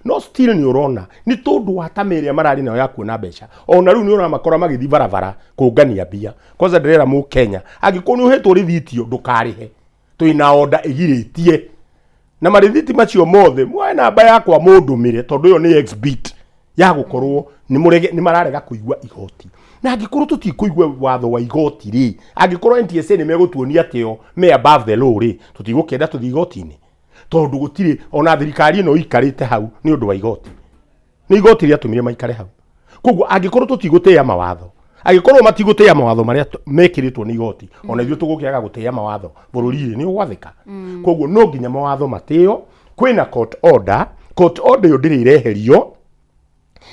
No still nĩ ũrona nĩ tondũ wa tama ĩrĩa mararĩ nayo ya kuona mbeca, ona rĩu nĩ ũramakora magĩthiĩ barabara kũngania mbia. Kwanza ndĩrera mũkenya, angĩkorwo nĩ ũhetwo rĩthitio, ndũkarĩhe. Twĩna order ĩgirĩtie na marĩthiti macio mothe. Muoe namba yakwa mũndũmĩre, tondũ ĩyo nĩ exhibit ya gũkorwo nĩ mũrege, nĩ mararega kũigua igoti. Na angĩkorwo tũtikũigua watho wa igoti rĩ, angĩkorwo NTSA nĩ megũtuonia atĩ o me above the law rĩ, tũtigũkĩenda tũthiĩ igoti-inĩ, tondũ gũtirĩ ona thirikari ĩno ikarĩte hau nĩ ũndũ wa igoti. Nĩ igoti rĩatũmire maikare hau. Koguo angĩkorwo tũtigũtĩĩa mawatho, angĩkorwo matigũtĩĩa mawatho marĩa mekĩrĩtwo nĩ igoti, ona ithuĩ tũgũkĩaga gũtĩĩa mawatho, bũrũri-rĩ nĩ ũgwathĩka. Koguo no nginya mawatho matĩo. Kwĩna court order, court order ĩyo ndĩrĩ ĩreherio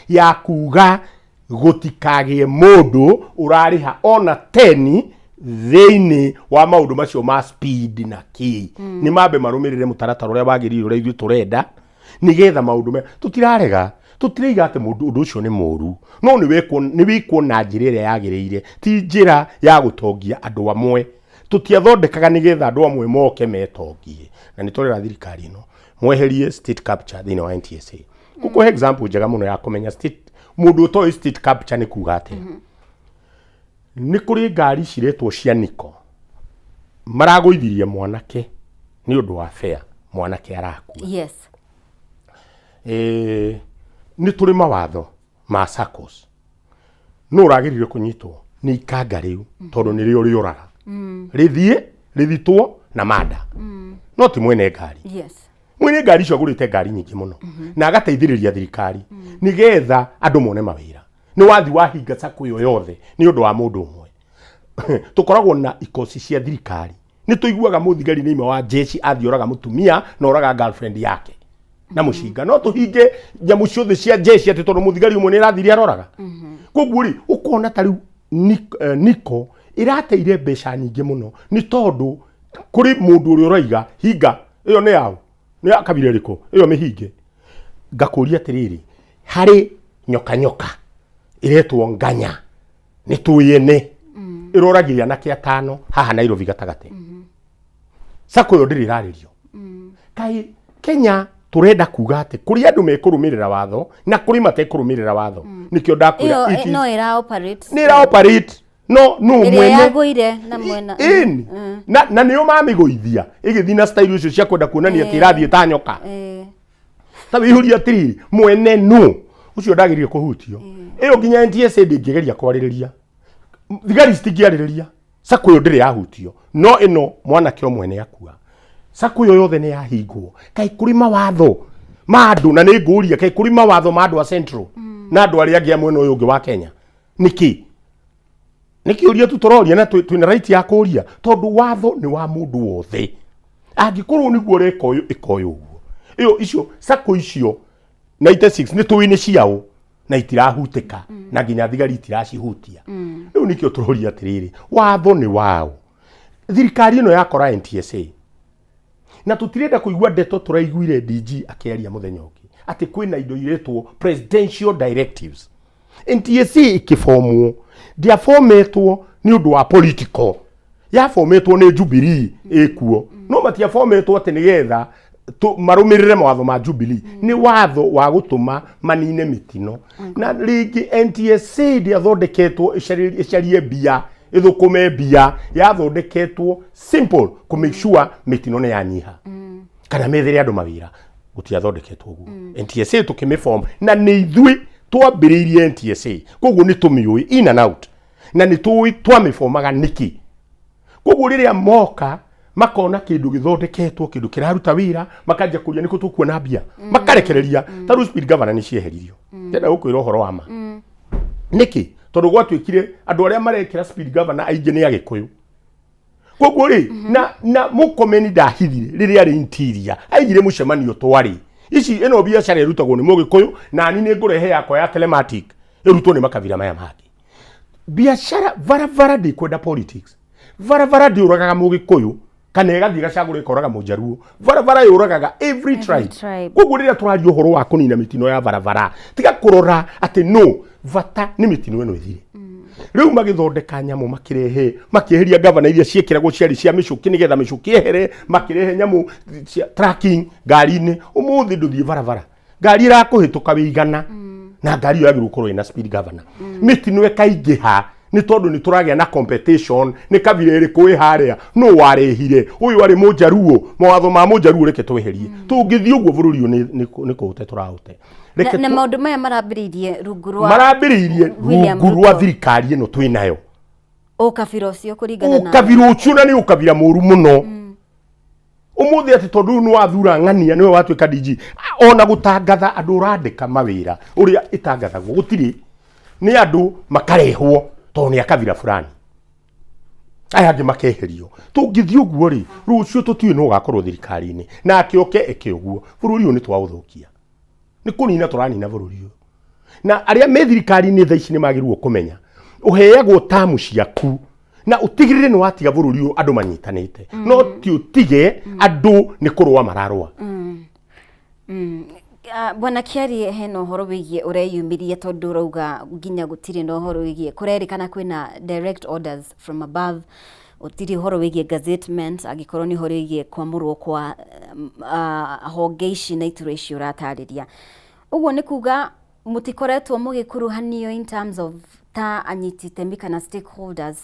ya kuga gũtikagĩe mũndũ ũrarĩha ona teni thĩinĩ wa maũndũ macio ma speed na kĩ. Nĩ mambe marũmĩrĩre mũtaratara ũrĩa wagĩrĩire, ũrĩa ithuĩ tũrenda, nĩgetha maũndũ me tũtirarega. Tũtiraiga atĩ mũndũ ũndũ ũcio nĩ mũru, no nĩ wĩkwo na njĩra ĩrĩa yagĩrĩire, ti njĩra ya gũtongia andũ amwe. Tũtiathondekaga nĩgetha andũ amwe moke metongie. Na nĩ tũrera thirikari ĩno mweherie state capture thĩinĩ wa NTSA. Ngũkũhe example njega mũno ya kũmenya state, mũndũ ũtoĩ state capture nĩ kuga atĩa. Nĩ kũrĩ ngari ciretwo cia niko maragũithirie mwanake nĩ ũndũ wa fare, mwanake arakua. Nĩ tũrĩ mawatho ma SACCOS. No ũragĩrĩire kũnyitwo nĩ ikanga rĩu, tondũ nĩrĩo rĩũraga rĩthiĩ rĩthitwo na manda, no ti mwene ngari. Mwene ngari icio agũrĩte ngari nyingĩ mũno na agateithĩrĩria thirikari nĩgetha andũ mone mawĩra. Nĩ wathi wahinga SACCO ĩyo yothe nĩ ũndũ wa mũndũ ũmwe. Tũkoragwo na ikoci cia thirikari. Nĩ tũiguaga mũthigari nĩ ima wa jeshi athiĩ oraga mũtumia na oraga girlfriend yake na mũcinga, no tũhinge nyamũ ciothe cia jeshi atĩ tondũ mũthigari ũmwe nĩ arathire aroraga. Koguo rĩ, ũkona ta rĩu niko ĩrateire mbeca nyingĩ mũno, nĩ tondũ kũrĩ mũndũ ũrĩa ũroiga hinga ĩyo nĩ yaũ, nĩ ya kabira ĩrĩkũ ĩyo, mĩhinge. Ngakũria atĩrĩrĩ, harĩ nyoka nyoka ĩretwo nganya, nĩ tũĩ ĩroragire anake atano haha Nairobi gatagatĩ. SACCO ĩyo ndĩrĩ ĩrarĩrio. Kaĩ Kenya tũrenda kuga atĩ kũrĩ andũ mekũrũmĩrĩra watho na kũrĩ matekũrũmĩrĩra watho? Nĩkĩo ndakwĩra ĩyo it is no ĩra operate. Nĩ ĩra operate, no no ĩrĩa mwene yagũire na mwena. Ĩni. Na nĩo mamĩgũithia ĩgĩthiĩ na style icio cia kwenda kuonania atĩ ĩrathiĩ ta nyoka. Ta wĩihũria atĩrĩrĩ, mwene nũ ũcio ndagĩrĩire kũhutio? Ĩyo nginya NTSA ndĩngĩgeria kwarĩrĩria, thigari citingĩarĩrĩria. SACCO ĩyo ndĩrĩ yahutio, no ĩno mwanake ũmwe nĩ akua, SACCO ĩyo yothe nĩ yahingwo. Kaĩ kũrĩ mawatho ma andũ? Na nĩ ngũria, kaĩ kũrĩ mawatho ma andũ a Central na andũ arĩa angĩ a mwena ũyũ ũngĩ wa Kenya? Nĩkĩ nĩ kĩũria tu tũroria, na twĩna right ya kũria, tondũ watho nĩ wa mũndũ wothe. Angĩkorwo nĩguo ũreka ũyũ, ĩka ũyũ ũguo. Ĩyo icio SACCO icio 96 nĩ tũĩ nĩ ciao na itirahutĩka, na nginya thigari itiracihutia. Rĩu nĩkĩo tũroria atĩrĩrĩ, watho nĩ wao? Thirikari ĩno yakora NTSA na tũtirenda kũigua ndeto. Tũraiguire DG akĩaria mũthenya ũngĩ atĩ kwĩna indo iretwo presidential directives. NTSA ĩkĩbomwo, ndĩabometwo nĩ ũndũ wa political, yabometwo nĩ Jubilee ĩkuo, no matiabometwo atĩ nĩgetha marũmĩrĩre mawatho ma Jubilee. Nĩ watho wa gũtũma manine mĩtino. Na rĩngĩ NTSA ndĩathondeketwo ĩcarie mbia, ĩthũkũme mbia. Yathondeketwo simple, kũ make sure mĩtino nĩ yanyiha kana methere andũ mawĩra. Gũtiathondeketwo ũguo NTSA tũkĩmĩform, na nĩ ithuĩ twambĩrĩirie NTSA, koguo nĩ tũmĩũĩ in and out, na nĩ tũĩ twamĩbomaga nĩkĩ. Koguo rĩrĩa moka makona kĩndũ gĩthondeketwo, kĩndũ kĩraruta wĩra, makanjia kũria nĩkũ tũkuona mbia, makarekereria. Ta rĩu speed governor nĩ cieheririo. Ndĩrenda gũkwĩra ũhoro wa ma nĩkĩ, tondũ gwatuĩkire andũ arĩa marekĩra speed governor aingĩ nĩ Agĩkũyũ. Koguo rĩ, na Mũkomeni ndahithire rĩrĩa arĩ interior, aigire mũcemanio twarĩ ici ĩno biacara ĩrutagwo nĩ Mũgĩkũyũ, na ni nĩ ngũrehe yakwa ya telematic ĩrutwo nĩ makabira maya mangĩ. Biacara barabara ndĩkwenda politics. Barabara ndĩũragaga Mũgĩkũyũ kana ĩgathiĩ gacagũra ĩkoraga Mũjaruo. Barabara yũragaga every tribe. Tribe. Koguo rĩrĩa tũraria ũhoro wa kũnina mĩtino ya barabara, tiga kũrora atĩ no bata nĩ mĩtino ĩno ĩthire. Rĩu magĩthondeka nyamũ, makĩrehe, makĩeheria gavana iria ciĩkĩragwo ciarĩ cia mĩcũkĩ nĩgetha mĩcũkĩ ehere, makĩrehe nyamũ cia tracking ngari-inĩ. Ũmũthĩ ndũthiĩ barabara. Ngari ĩrakũhĩtũka wĩ 100 na ngari ĩyo yagĩrĩirwo gũkorwo ĩna speed governor. Mĩtino ĩkaingĩha nĩ tondũ nĩ tũragĩa na competition. Nĩ kabira ĩrĩkũ ĩ harĩa? Nũ warĩhire? Ũyũ arĩ Mũnjaruo. Mawatho ma Mũnjaruo reke tweherie. Tũngĩthiĩ ũguo, bũrũri ũyũ nĩ kũũte tũraũte. Na, na maũndũ maya marambĩrĩirie rungu rwa Marambĩrĩirie William rungu rwa Ruto. thirikari ĩno twĩ nayo. Ũkabira ũcio kũringana na Ũkabira ũcio, na nĩ ũkabira mũru mũno ũmũthĩ, atĩ tondũ rĩu nĩ wathura ng'ania nĩwe watuĩka DG, ona gũtangatha andũ ũrandĩka mawĩra ũrĩa ĩtangathagwo gũtirĩ, nĩ andũ makarehwo tondũ nĩ akabira fulani, aya angĩ makeherio. Tũngĩthiĩ ũguo rĩ, rũciũ tũtiũĩ nũ ũgakorwo thirikari-inĩ nake oke eke ũguo. Bũrũri ũyũ nĩ twaũthũkia, nĩ kũnina tũranina bũrũri ũyũ. Na arĩa me thirikari-inĩ thaa ici nĩ magĩrĩirwo kũmenya ũheagwo tamu ciaku na ũtigĩrĩre nĩ watiga bũrũri ũyũ andũ manyitanĩte, no ti ũtige andũ nĩ kũrũa mararũa. Ah, Bwana Kiarie, hena ũhoro wĩgiĩ ũreyumĩria tondũ ũrauga nginya gũtirĩ na ũhoro wĩgiĩ kũrerĩkana kwĩna direct orders from above, gũtirĩ ũhoro wĩgiĩ gazettement, angĩkorwo nĩ ũhoro wĩgiĩ kwamũrwo kwa honge ici na iturwa ici ũratarĩria. Ũguo nĩ kuga mũtikoretwo mũgĩkuruhanio in terms of ta anyiti itemi kana stakeholders,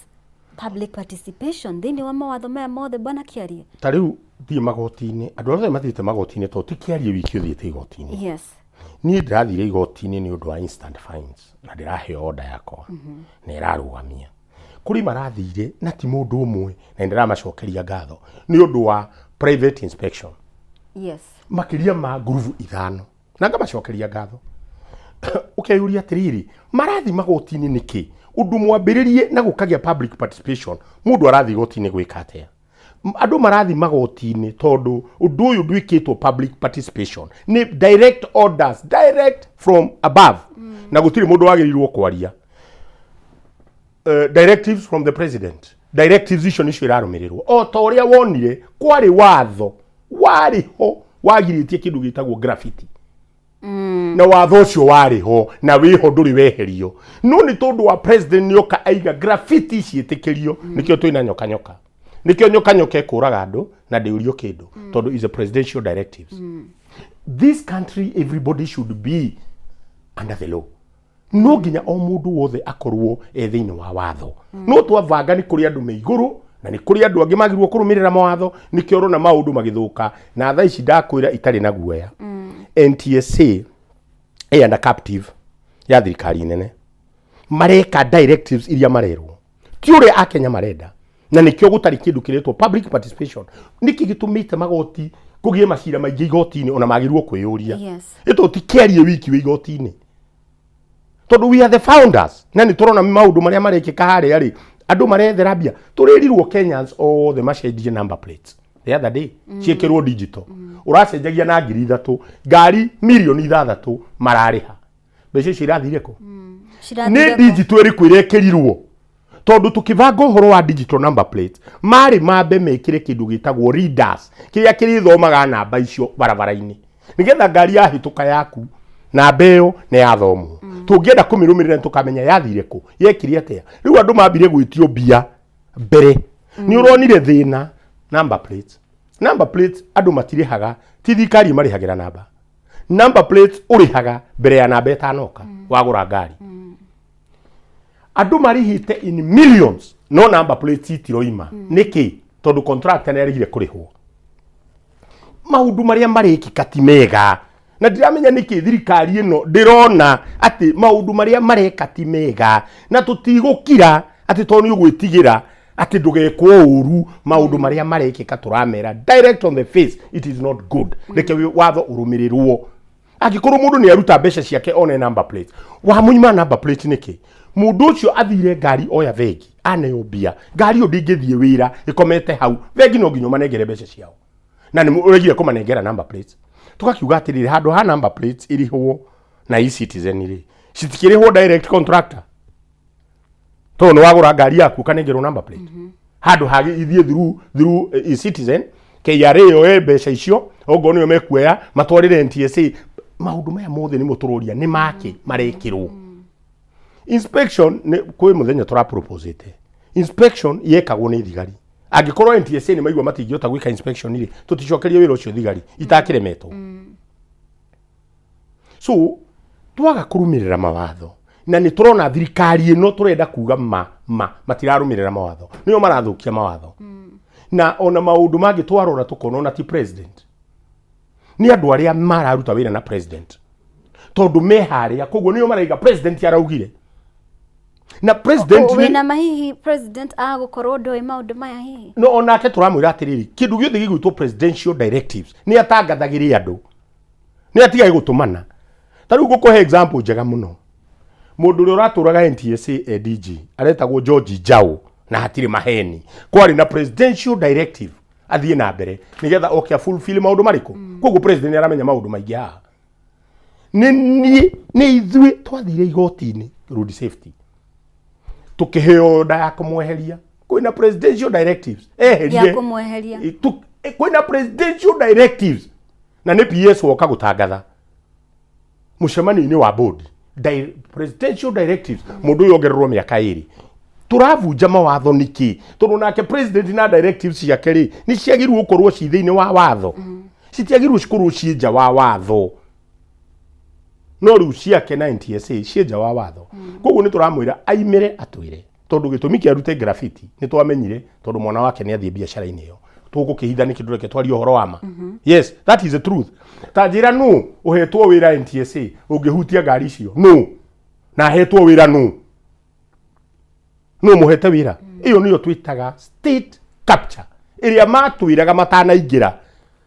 public participation thĩinĩ wa mawatho maya mothe, Bwana Kiarie? Ta rĩu thiĩ magoti-inĩ, andũ arĩa othe mathiĩte magoti-inĩ, tondũ ti Kĩarie wiki ũthiĩte igoti-inĩ. Niĩ ndĩrathire igoti-inĩ nĩ ũndũ wa instant fines na ndĩraheo order yakwa na ĩrarũgamia. Kũrĩ marathire na ti mũndũ ũmwe, na nĩndĩramacokeria ngatho nĩ ũndũ wa private inspection makĩria ma ngurubu 5, na ngamacokeria ngatho. Ũkeyũria atĩrĩrĩ, marathi magoti-inĩ nĩkĩ? Ũndũ mwambĩrĩrie na gũkagĩa public participation, mũndũ arathiĩ igoti-inĩ gwĩka atĩa? Andũ marathi magoti-inĩ tondũ ũndũ ũyũ ndwĩkĩtwo public participation, nĩ direct orders, direct from above, na gũtirĩ mũndũ wagĩrĩirwo kwaria. Directives from the president, directives icio nĩcio irarũmĩrĩrwo. O ta ũrĩa wonire kwarĩ watho warĩ ho wagirĩtie kĩndũ gĩtagwo graffiti, na watho ũcio warĩ ho na wĩho, ndũrĩ weherio, no nĩ tondũ wa president nĩoka aiga graffiti ciĩtĩkĩrio. Nĩkĩo twĩna nyoka nyoka, nĩkĩo nyoka nyoka ĩkũraga andũ na ndĩũrio kĩndũ, tondũ is a presidential directives. This country, everybody should be under the law. No nginya o mũndũ wothe akorwo e thĩinĩ wa watho. No twabanga nĩ kũrĩ andũ me igũrũ na nĩ kũrĩ andũ angĩ magĩrĩirwo kũrũmĩrĩra mawatho. Nĩkĩo ũrona maũndũ magĩthũka. Na thaa ici ndakwĩra itarĩ na guoya, NTSA ĩ under captive ya thirikari nene, mareka directives iria marerwo, ti ũrĩa Akenya marenda, na nĩkĩo gũtarĩ kĩndũ kĩretwo public participation. Nĩkĩ gĩtũmĩte magoti kũgĩe macira maingĩ igoti-inĩ? Ona magĩrĩirwo kwĩyũria. Ĩtũ ti Kĩarie wiki wĩ igoti-inĩ, tondũ we are the founders, na nĩ tũrona maũndũ marĩa marekĩka harĩa rĩ, andũ marethera mbia. Tũrĩrirwo Kenyans othe macenjie number plates the other day, ciĩkĩrwo digital. Ũracenjagia na 3,000, ngari 6 mirioni mararĩha. Mbeca icio irathire kũ? Nĩ Cirathire kũ? Digital ĩrĩkũ ĩrekĩrirwo? Tondũ tũkĩbanga ũhoro wa digital number plate, marĩ mambe mekĩre kĩndũ gĩtagwo readers, kĩrĩa kĩrĩthomaga namba icio barabara-inĩ, nĩgetha ngari yahĩtũka yaku, namba ĩyo nĩ yathomwo. Tũngĩenda kũmĩrũmĩrĩra nĩ tũkamenya yathire kũ, yekire atĩa. Rĩu andũ mambire gwĩtio mbia mbere. Nĩ ũronire thĩna number plate? Number plate andũ matirĩhaga, ti thirikari ĩmarĩhagĩra namba. Number plate ũrĩhaga mbere ya namba ĩtanoka. Wagũra ngari, andũ marĩhĩte in millions, no number plate itiroima. Nĩkĩ? Tondũ contractor nĩ arĩhire kũrĩhwo. Maũndũ marĩa marekĩka ti mega, na ndiramenya nĩkĩ thirikari ĩno ndĩrona atĩ maũndũ marĩa mareka ti mega, na tũtigũkira atĩ tondũ nĩ ũgwĩtigĩra atĩ ndũgekwo ũru. Maũndũ marĩa marekĩka tũramera direct on the face, it is not good. Reke watho ũrũmĩrĩrwo. Angĩkorwo mũndũ nĩ aruta mbeca ciake one number plate, wamũima number plate nĩkĩ? Mũndũ ũcio athire ngari oya bengi aneo mbia, ngari ĩyo ndĩngĩthiĩ wĩra ĩkomete hau bengi. No nginya ũmanengere mbeca ciao, na nĩ ũregire kũmanengera number plates. Tũgakiuga atĩrĩrĩ, handũ ha number plates ĩrĩhwo na e-Citizen rĩ, citikĩrĩhwo direct contractor, tondũ nĩ wagũra ngari yaku ũkanengerwo number plate, handũ ha ithiĩ through e-Citizen, KRA yoe mbeca icio, okorwo nĩo mekuoya matwarĩre NTSA. Maũndũ maya mothe nĩmo tũroria nĩ make marekĩrwo. Inspection nĩ kwĩ mũthenya tũraproposĩte inspection yekagwo nĩ thigari. Angĩkorwo NTSA nĩ maigua matingĩhota gwĩka inspection rĩ, tũticokerie wĩra ũcio thigari itakĩremetwo. So twaga kũrũmĩrĩra mawatho, na nĩ tũrona thirikari ĩno tũrenda kuga ma matirarũmĩrĩra mawatho, nĩo marathũkia mawatho. Na ona maũndũ mangĩ twarora tũkona ona ti president, nĩ andũ arĩa mararuta wĩra na president, tondũ me harĩa koguo nĩo maraiga president araugire na president Wĩna mahihi president agũkorwo ndoĩ maũndũ maya hihi? No onake tũramwĩra atĩrĩrĩ, kĩndũ gĩothe gĩgwĩtwo presidential directives nĩ atangathagĩre andũ, nĩ atigage gũtũmana. Ta rĩu ngũkũhe example njega mũno, mũndũ ũrĩa ũratũraga NTSA ADG aretagwo George Njau, na hatirĩ maheni, kwarĩ na presidential directive athiĩ na mbere nĩgetha oke a fulfill maũndũ marĩkũ. Koguo president nĩ aramenya maũndũ maingĩ haha. Nĩ niĩ, nĩ ithuĩ twathire igoti-inĩ road safety, tukiheo order ya kũmweheria. Kwĩna presidential directives eherie. Ya kũmweheria. Kwĩna presidential directives na nĩ PS woka gũtangatha mũcemanio-inĩ wa board. Presidential directives, mũndũ ũyũ ongererwo mĩaka 2. Tũravunja mawatho nĩkĩ? Tondũ nake president na directives ciake rĩ, nĩ ciagĩrĩirwo gũkorwo ci thĩinĩ wa watho, citiagĩrĩirwo cikorwo ciĩ nja wa watho. No rĩu ciake na NTSA ciĩ nja wa watho. Koguo nĩ tũramwĩra aimĩre atwĩre, tondũ gĩtũmi kĩa arute graffiti nĩ twamenyire, tondũ mwana wake nĩ athiĩ biacara-inĩ ĩyo. Tũgũkĩhitha nĩkĩ? Ndũreke twarie ũhoro wa ma. Yes, that is the truth. Ta njĩra, nũ ũhetwo wĩra NTSA ũngĩhutia ngari icio? Nũ na ahetwo wĩra nũ? Nũ mũhete wĩra? Ĩyo nĩyo twĩtaga state capture, ĩrĩa matwĩraga matanaingĩra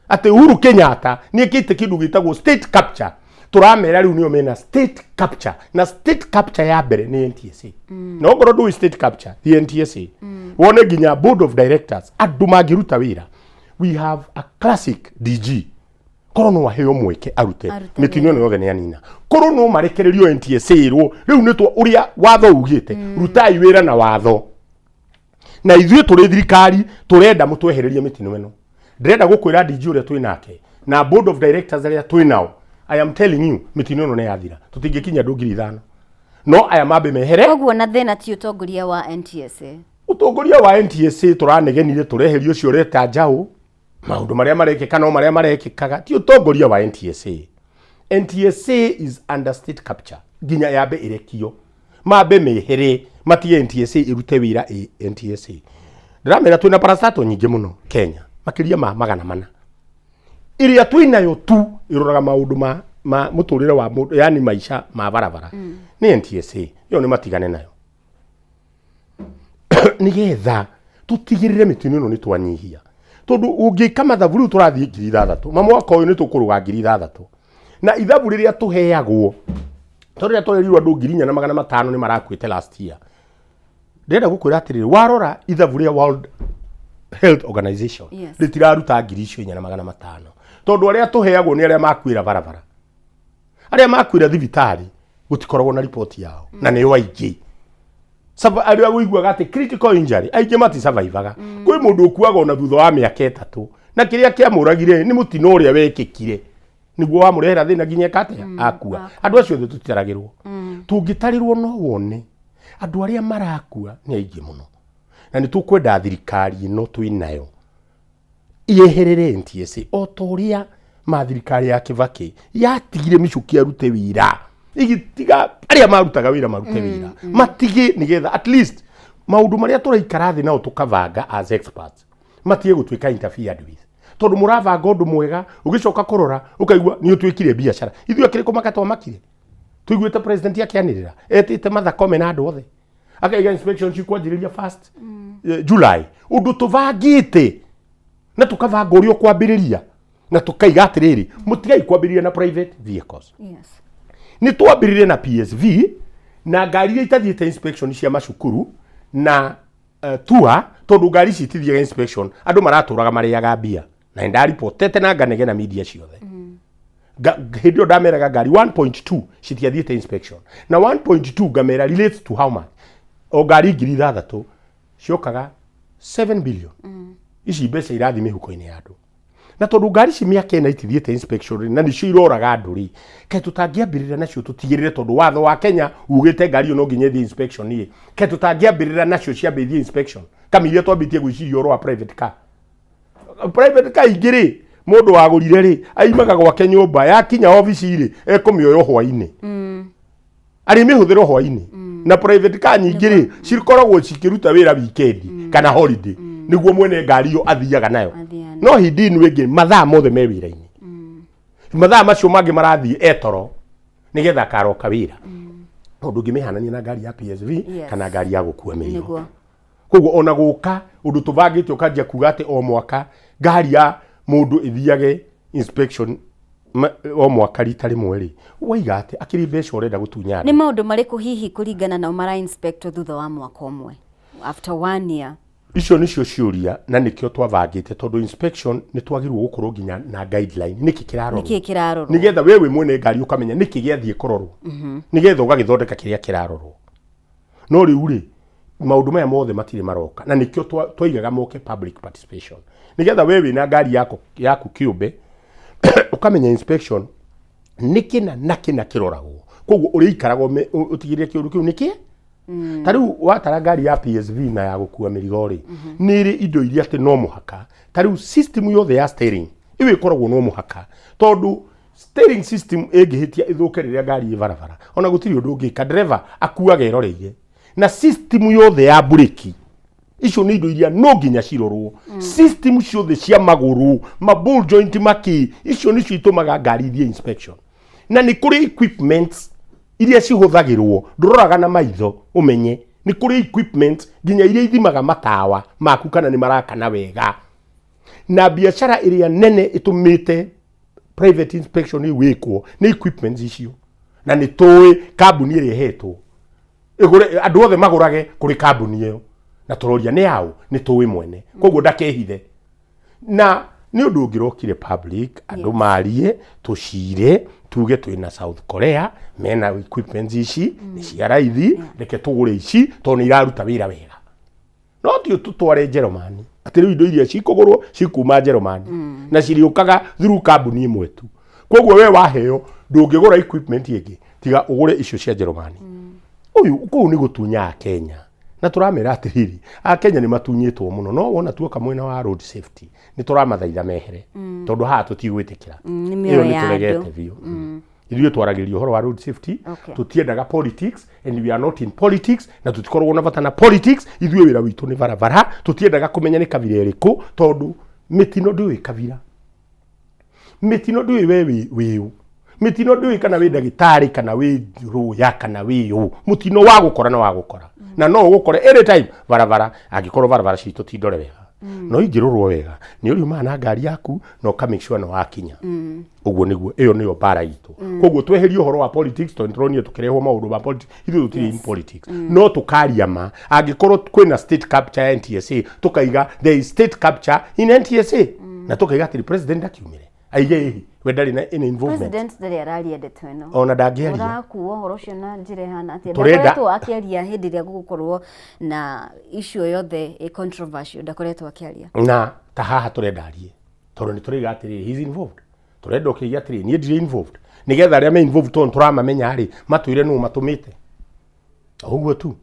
atĩ Uhuru Kenyatta nĩ ekĩte kĩndũ gĩtagwo state capture. Tũramera rĩu nĩo mena state capture, na state capture ya mbere nĩ NTSA. Na okorwo ndũĩ state capture, the NTSA wone nginya board of directors andũ mangĩruta wĩra. We have a classic DG, korwo no aheo mweke arute Arute. Mĩtino ĩno yothe nĩ anina. Korwo no marekererio NTSA ĩrwo rĩu nĩ twa ũrĩa watho ugĩte, rutai wĩra na watho, na ithuĩ tũrĩ thirikari tũrenda mũtwehererie mĩtino ĩno. Ndĩrenda gũkwĩra, DG ũrĩa twĩ nake na board of directors arĩa twĩ nao, I am telling you, mĩtino ĩno nĩ yathira, tũtingĩkinya andũ 5,000. No aya mambe mehere. Koguo na thĩna ti ũtongoria wa NTSA? Ũtongoria wa NTSA tũranegenire, tũreherio ũcio ũreta njaũ. Maũndũ marĩa marekĩka no marĩa marekĩkaga, ti ũtongoria wa NTSA. NTSA is under state capture nginya yambe ĩrekio, mambe mehere, matige NTSA ĩrute wĩra. NTSA, ndĩramera twĩna parastatal nyingĩ mũno Kenya, makĩria ma 400. Ĩrĩa twĩnayo tu ĩroraga maũndũ ma mũtũrĩre wa mũndũ, yani maica ma barabara, nĩ NTSA. Ĩyo nĩ matigane nayo nigetha tutigĩrĩre mĩtino ĩno nĩ twanyihia, tondũ ũngĩka mathabu rĩu tũrathiĩ 6,000 ma mwaka ũyũ, nĩ tũkũrũga 6,000 na ithabu rĩrĩa tũheagwo, tondũ rĩrĩa tũrerirwo andũ 4,500 nĩ marakuĩte last year. Ndĩrenda gũkwĩra atĩrĩrĩ, warora ithabu rĩa World Health Organization rĩtiraruta ngiri icio inya na magana matano, tondũ arĩa tũheagwo nĩ arĩa makuĩra barabara. Arĩa makuĩra thibitarĩ gũtikoragwo na riboti yao, na nĩo aingĩ. Arĩa ũiguaga atĩ critical injury, aingĩ matisurvivaga. Kwĩ mũndũ ũkuaga ona thutha wa mĩaka 3, na kĩrĩa kĩamũragire nĩ mũtino ũrĩa wekĩkire nĩguo wamũrehera thĩna nginya eka atĩa, akua. Andũ acio othe tũtitaragĩrwo. Tũngĩtarĩrwo no wone andũ arĩa marakua nĩ aingĩ mũno, na nĩ tũkwenda thirikari ĩno twĩ nayo yeherere NTSA o ta ũrĩa ma thirikari ya Kibaki yatigire Michuki arute wĩra, ĩgĩtiga arĩa marutaga wĩra marute wĩra, matige nĩgetha at least maũndũ marĩa tũraikara thĩ nao tũkabanga as experts matige gũtuĩka interfered with, tondũ mũrabanga ũndũ mwega, ũgĩcoka kũrora ũkaigua nĩ ũtuĩkire biacara. Ithuĩ akĩrĩ kũmaka twamakire tũiguĩte president akĩanĩrĩra etĩte Martha Koome na andũ othe, akaiga inspection cikwanjĩrĩria first July, ũndũ tũbangĩte na tũkabanga ũrĩa ũkwambĩrĩria, na tũkaiga atĩrĩrĩ, mũtigai kwambĩrĩria na private vehicles. Nĩ twambĩrĩrie na PSV na ngari iria itathiĩte inspection cia macukuru na tour, tondũ ngari ici itithiaga inspection, andũ maratũraga marĩaga mbia, na nĩ ndaripotete na nganegena media ciothe. Hĩndĩ ĩyo ndameraga ngari 1.2 citiathiĩte inspection, na 1.2 ngamera relates to how much? O ngari 6,000 ciokaga 7 billion. Ici mbeca irathiĩ mĩhuko-inĩ ya andũ, na tondũ ngari ici mĩaka 4 itithiĩte inspection rĩ, na nĩcio iroraga andũ rĩ, kaĩ tũtangĩambĩrĩria nacio tũtigĩrĩre, tondũ watho wa Kenya ugĩte ngari ĩyo no nginya ĩthiĩ inspection rĩ, kaĩ tũtangĩambĩrĩra nacio ciambe ithiĩ inspection kamĩiria twambĩtie gwĩciria ũhoro wa private car? Private car ingĩ rĩ, Mũndũ wagũrire rĩ, aimaga gwake nyũmba, yakinya obici rĩ, ekũmĩoya hwainĩ, arĩmĩhũthĩra hwainĩ. Na private car nyingĩ rĩ, cikoragwo cikĩruta wĩra weekend kana holiday, nĩguo mwene ngari ĩyo athiaga nayo. Athiaga. No hindi ĩno ĩngĩ mathaa mothe me wĩra-inĩ, mathaa macio mangĩ marathiĩ etoro nĩgetha akaroka wĩra, tondũ ũngĩmĩhanania na ngari ya PSV kana ngari ya gũkua mĩrigo. Koguo ona gũka ũndũ tũbangĩte ũkanjia kuga atĩ o mwaka ngari ya mũndũ ĩthiage inspection o mwaka rita rĩmwe rĩ, waiga atĩ akĩrĩ mbeca ũrenda gũtunya Nĩ andũ. Maũndũ marĩkũ hihi kũringana nao mara inspectwo thutha wa mwaka ũmwe, after one year? Icio nĩcio ciũria, na nĩkĩo twabangĩte, tondũ inspection nĩ twagĩrĩirwo gũkorwo nginya na guideline nĩkĩ kĩrarorwo. Nĩkĩ kĩrarorwo? Nĩgetha we wĩ mwene ngari ũkamenya nĩkĩ gĩathiĩ kũrorwo, nĩgetha ũgagĩthondeka kĩrĩa kĩrarorwo. No rĩu rĩ, maũndũ maya mothe matirĩ maroka, na nĩkĩo twaigaga moke public participation, nĩgetha we wĩna ngari yaku kĩũmbe ũkamenya inspection nĩ kĩna na kĩna kĩroragwo. Koguo ũrĩikaraga ũtigĩrĩre kĩũndũ kĩu nĩ kĩ. Ta rĩu watara ngari ya PSV na ya gũkua mĩrigo rĩ, nĩ ĩrĩ indo iria atĩ no mũhaka. Ta rĩu system yothe ya steering ĩyo ĩkoragwo no mũhaka, tondũ steering system ĩngĩhĩtia ĩthũke rĩrĩa ngari ĩ barabara, ona gũtirĩ ũndũ ũngĩka, ndereba akuaga eroreire. Na system yothe ya mburĩki, icio nĩ indo iria no nginya cirorwo. System ciothe cia magũrũ, ma ball joint, maki, icio nĩcio itũmaga ngari ithiĩ inspection. Na nĩ kũrĩ equipments iria cihũthagĩrwo ndũroraga na maitho ũmenye. Nĩ kũrĩ equipment nginya iria ithimaga matawa maku kana nĩ marakana wega. Na biacara ĩrĩa nene ĩtũmĩte private inspection ĩu ĩkwo nĩ equipments icio. Na nĩ tũĩ kambuni ĩrĩa ĩhetwo ĩgũre, andũ othe magũrage kũrĩ kambuni ĩyo, na tũroria nĩ yaũ. Nĩ tũĩ mwene, koguo ndakehithe. Na nĩ ũndũ ũngĩrokire public, andũ marie, tũcire, tuge twĩna South Korea mena equipments ici nĩ cia raithi, reke tũgũre ici tondũ nĩ iraruta wĩra wega. No ti tũtware Njerumani, atĩ rĩu indo iria cikũgũrwo cikuma Njerumani na cirĩũkaga through kambuni ĩmwe tu. Koguo we waheo ndũngĩgũra equipment ĩngĩ tiga ũgũre icio cia Njerumani. Ũyũ kũu nĩ gũtunya Akenya, na tũramera atĩrĩrĩ, Akenya nĩ matunyĩtwo mũno. No wona tuoka mwena wa road safety, nĩ tũramathaitha mehere, tondũ haha tũtigwĩtĩkĩra. Nĩ Ĩyo mĩoyo nĩ ya andũ. tũregete biũ. Ithuĩ twaragĩria ũhoro wa road safety. Tũtiendaga politics and we are not in politics, na tũtikoragwo na bata na politics. Ithuĩ wĩra witũ nĩ barabara. Tũtiendaga kũmenya nĩ kabira ĩrĩkũ, tondũ mĩtino ndĩũĩ kabira, mĩtino ndĩũĩ we wĩ wĩũ, mĩtino ndĩũĩ kana wĩ ndagĩtarĩ kana wĩ rũya kana wĩ ũ. Mũtino wa gũkora na wa gũkora, na no ũgũkore anytime barabara, angĩkorwo barabara citũ ti ndore wega. No ingĩrorwo wega, nĩ ũriumaga na ngari yaku na ũka make sure nĩ wakinya. Ũguo nĩguo, ĩyo nĩyo mbara itũ. Koguo tweherie ũhoro wa politics, tondũ nĩtũronire tũkĩrehwo maũndũ ma politics. Ithuĩ tũtirĩ in politics, no tũkaria ma. Angĩkorwo kwĩna state capture ya NTSA, tũkaiga there is state capture in NTSA, na tũkaiga atĩrĩ, president akiumĩre aige ĩhi we ndarĩ na any involvement. President ndarĩ araria ndeto ĩno. Ona ndangĩaria. Ũrakua ũhoro ũcio na njĩra ĩhana atĩa? Tũrenda- Ndakoretwo akĩaria hĩndĩ ĩrĩa gũgũkorwo na issue yothe ĩ controversial, ndakoretwo akĩaria. Na ta haha tũrenda arie, tondũ nĩ tũraiga atĩrĩrĩ, he is involved. Tũrenda ũkĩiga atĩrĩrĩ, niĩ ndirĩ involved, nĩgetha arĩa me involved, tondũ tũramamenya rĩ, matwĩre nũ matũmĩte. Ũguo tu.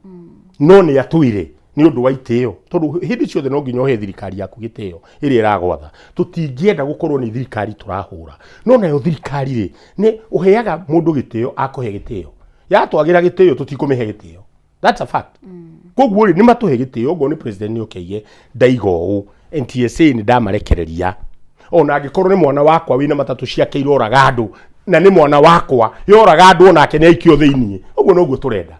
No nĩ atwĩre nĩ ũndũ wa itĩo, tondũ hĩndĩ ciothe no nginya ũhe thirikari yaku gĩtĩo ĩrĩa ĩragwatha. Tũtingĩenda gũkorwo nĩ thirikari tũrahũra, no nayo thirikari rĩ, nĩ ũheaga mũndũ gĩtĩo akũhe gĩtĩo. Yatwagĩra gĩtĩo, tũtikũmĩhe gĩtĩo. That's a fact. Koguo rĩ, nĩ matũhe gĩtĩo. Okorwo nĩ president, nĩ ũkĩige ndaiga ũũ, NTSA nĩ ndamarekereria, ona angĩkorwo nĩ mwana wakwa wĩna matatũ ciake iroraga andũ, na nĩ mwana wakwa yoraga andũ, onake nĩ aikio thĩiniĩ. Ũguo noguo tũrenda.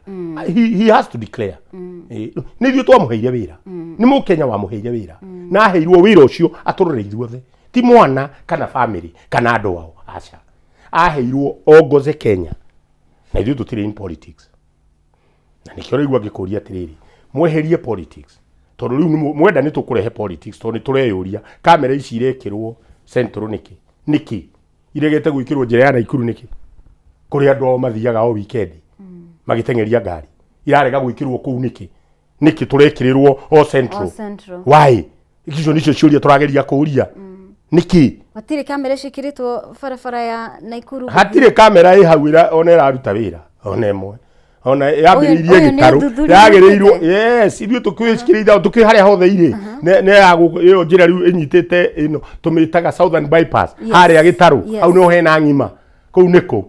He has to declare. Nĩ ithuĩ twamũheire wĩra, nĩ mũkenya wamũheire wĩra, na aheirwo wĩra ũcio atũrore ithuothe, ti mwana kana family kana andũ ao, aca. Aheirwo ongoze Kenya, na ithuĩ tũtirĩ in politics. Na nĩkĩo ũraigua ngĩkũria atĩrĩrĩ, mweherie politics, tondũ rĩu mwenda nĩ tũkũrehe politics, tondũ nĩ tũreyũria kamera ici irekĩrwo Central nĩkĩ? Nĩkĩ iregete gwĩkĩrwo njĩra ya Naikuru? Nĩkĩ kũrĩa andũ ao mathiaga o weekend magĩteng'eria ngari irarega gwĩkĩrwo kũu nĩkĩ? Nĩkĩ tũrekĩrĩrwo o Central? O Central. Why? Icio nicio ciũria tũrageria kũũria, nĩkĩ? Hatirĩ kamera ciĩkĩrĩtwo barabara ya Naikuru? Hatirĩ kamera ĩ hau ona ĩraruta wĩra ona ĩmwe. Ona yambĩrĩirie Ũyũ nĩ gĩtarũ ũthuthuria yagĩrĩirwo wĩkĩte? Yes, ithuĩ tũkĩrĩitha tũkĩ harĩa hothe irĩ nĩ ya ĩyo njĩra rĩu ĩnyitĩte ĩno tũmĩtaga Southern Bypass. Harĩa gĩtarũ hau nĩho hena ng'ima kũu nĩkũ.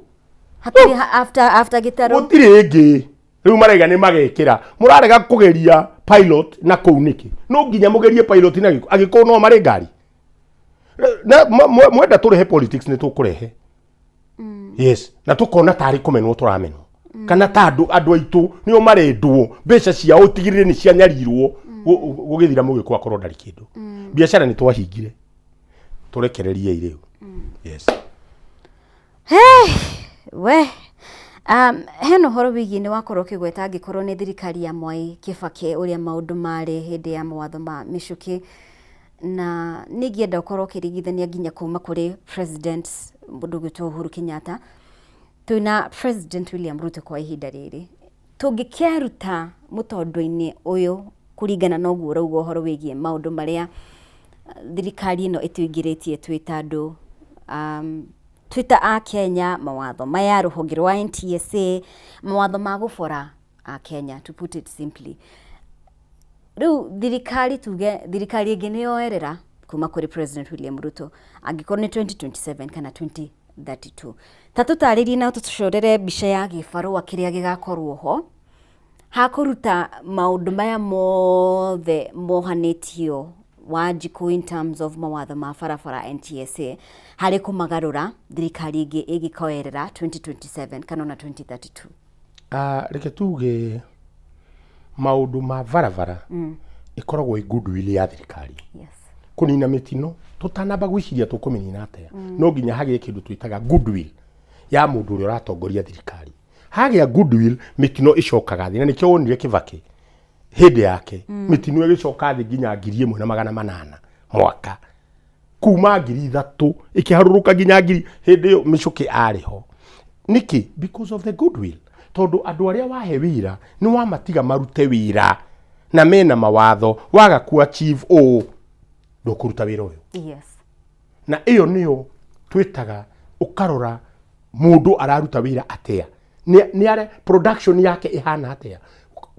Hatirĩ after gĩtarũ. Gũtirĩ ĩngĩ. Rĩu maraiga nĩ magekĩra. Mũrarega kũgeria pilot na kũu nĩkĩ? No nginya mũgerie pilot na gĩkũ angĩkorwo no marĩ ngari na mwenda tũrehe politics nĩ tũkũrehe. Yes, na tũkona tarĩ kũmenwo tũramenwo kana ta andũ aitũ nĩo marendwo mbeca ciao ũtigĩrĩre nĩ cianyarirwo. Gũgĩthira mũgĩkũ akorwo ndarĩ kĩndũ. Biacara nĩ twahingire, tũrekereriei rĩu. Yes. Hey, we hena ũhoro wĩgiĩ nĩ wakorwo ũkĩgweta angĩkorwo nĩ thirikari ya Mwai Kĩbakĩ ũrĩa maũndũ marĩ hĩndĩ ya mawatho ma mĩcũkĩ, na nĩ ingĩenda ũkorwo ũkĩringithania nginya kuma kũrĩ president mũndũ ũgwĩtwo Uhuru Kenyatta twĩna President William Ruto kwa ihinda rĩrĩ. Tũngĩkeruta mũtondo-inĩ ũyũ kũringana na ũguo ũrauga ũhoro wĩgiĩ maũndũ marĩa thirikari ĩno ĩtũingĩrĩtie twĩ ta andũ, twĩ ta a Kenya, mawatho maya, rũhonge rwa NTSA, mawatho ma gũbora a Kenya, to put it simply. Rĩu thirikari, tuge thirikari ĩngĩ nĩ yoerera kuma kũrĩ President William Ruto, angĩkorwo nĩ 2027 kana 2032, ta tũtarĩrie na tũcorere mbica ya gĩbarũa kĩrĩa gĩgakorwo ho hakũruta maũndũ maya mothe mohanĩtio Wanjikũ in terms of mawatho ma barabara, NTSA, harĩ kũmagarũra thirikari ĩngĩ ĩngĩkoerera 2027 kana ona 2032. Ah, reke tuge maũndũ ma barabara ĩkoragwo ĩ goodwill ya thirikari. Kũnina mĩtino, tũtanamba gwĩciria tũkũmĩnina atĩa, no nginya hagĩe kĩndũ twĩtaga goodwill ya mũndũ ũrĩa ũratongoria thirikari. Hagĩa goodwill, mĩtino ĩcokaga thĩ, na nĩkĩo wonire Kĩbakĩ hĩndĩ yake mĩtino ĩgĩcoka thĩ nginya 1800 mwaka, kuma 3000 ĩkĩharũrũka nginya ngiri hĩndĩ ĩyo mĩcũkĩ arĩ ho. Nĩkĩ? Because of the goodwill, tondũ andũ arĩa wahe wĩra nĩ wamatiga marute wĩra na mena mawatho, waga ku achieve ũũ ndũkũruta wĩra ũyũ. Na ĩyo nĩyo twĩtaga ũkarora mũndũ araruta wĩra atĩa, nĩ are production yake ĩhana atĩa.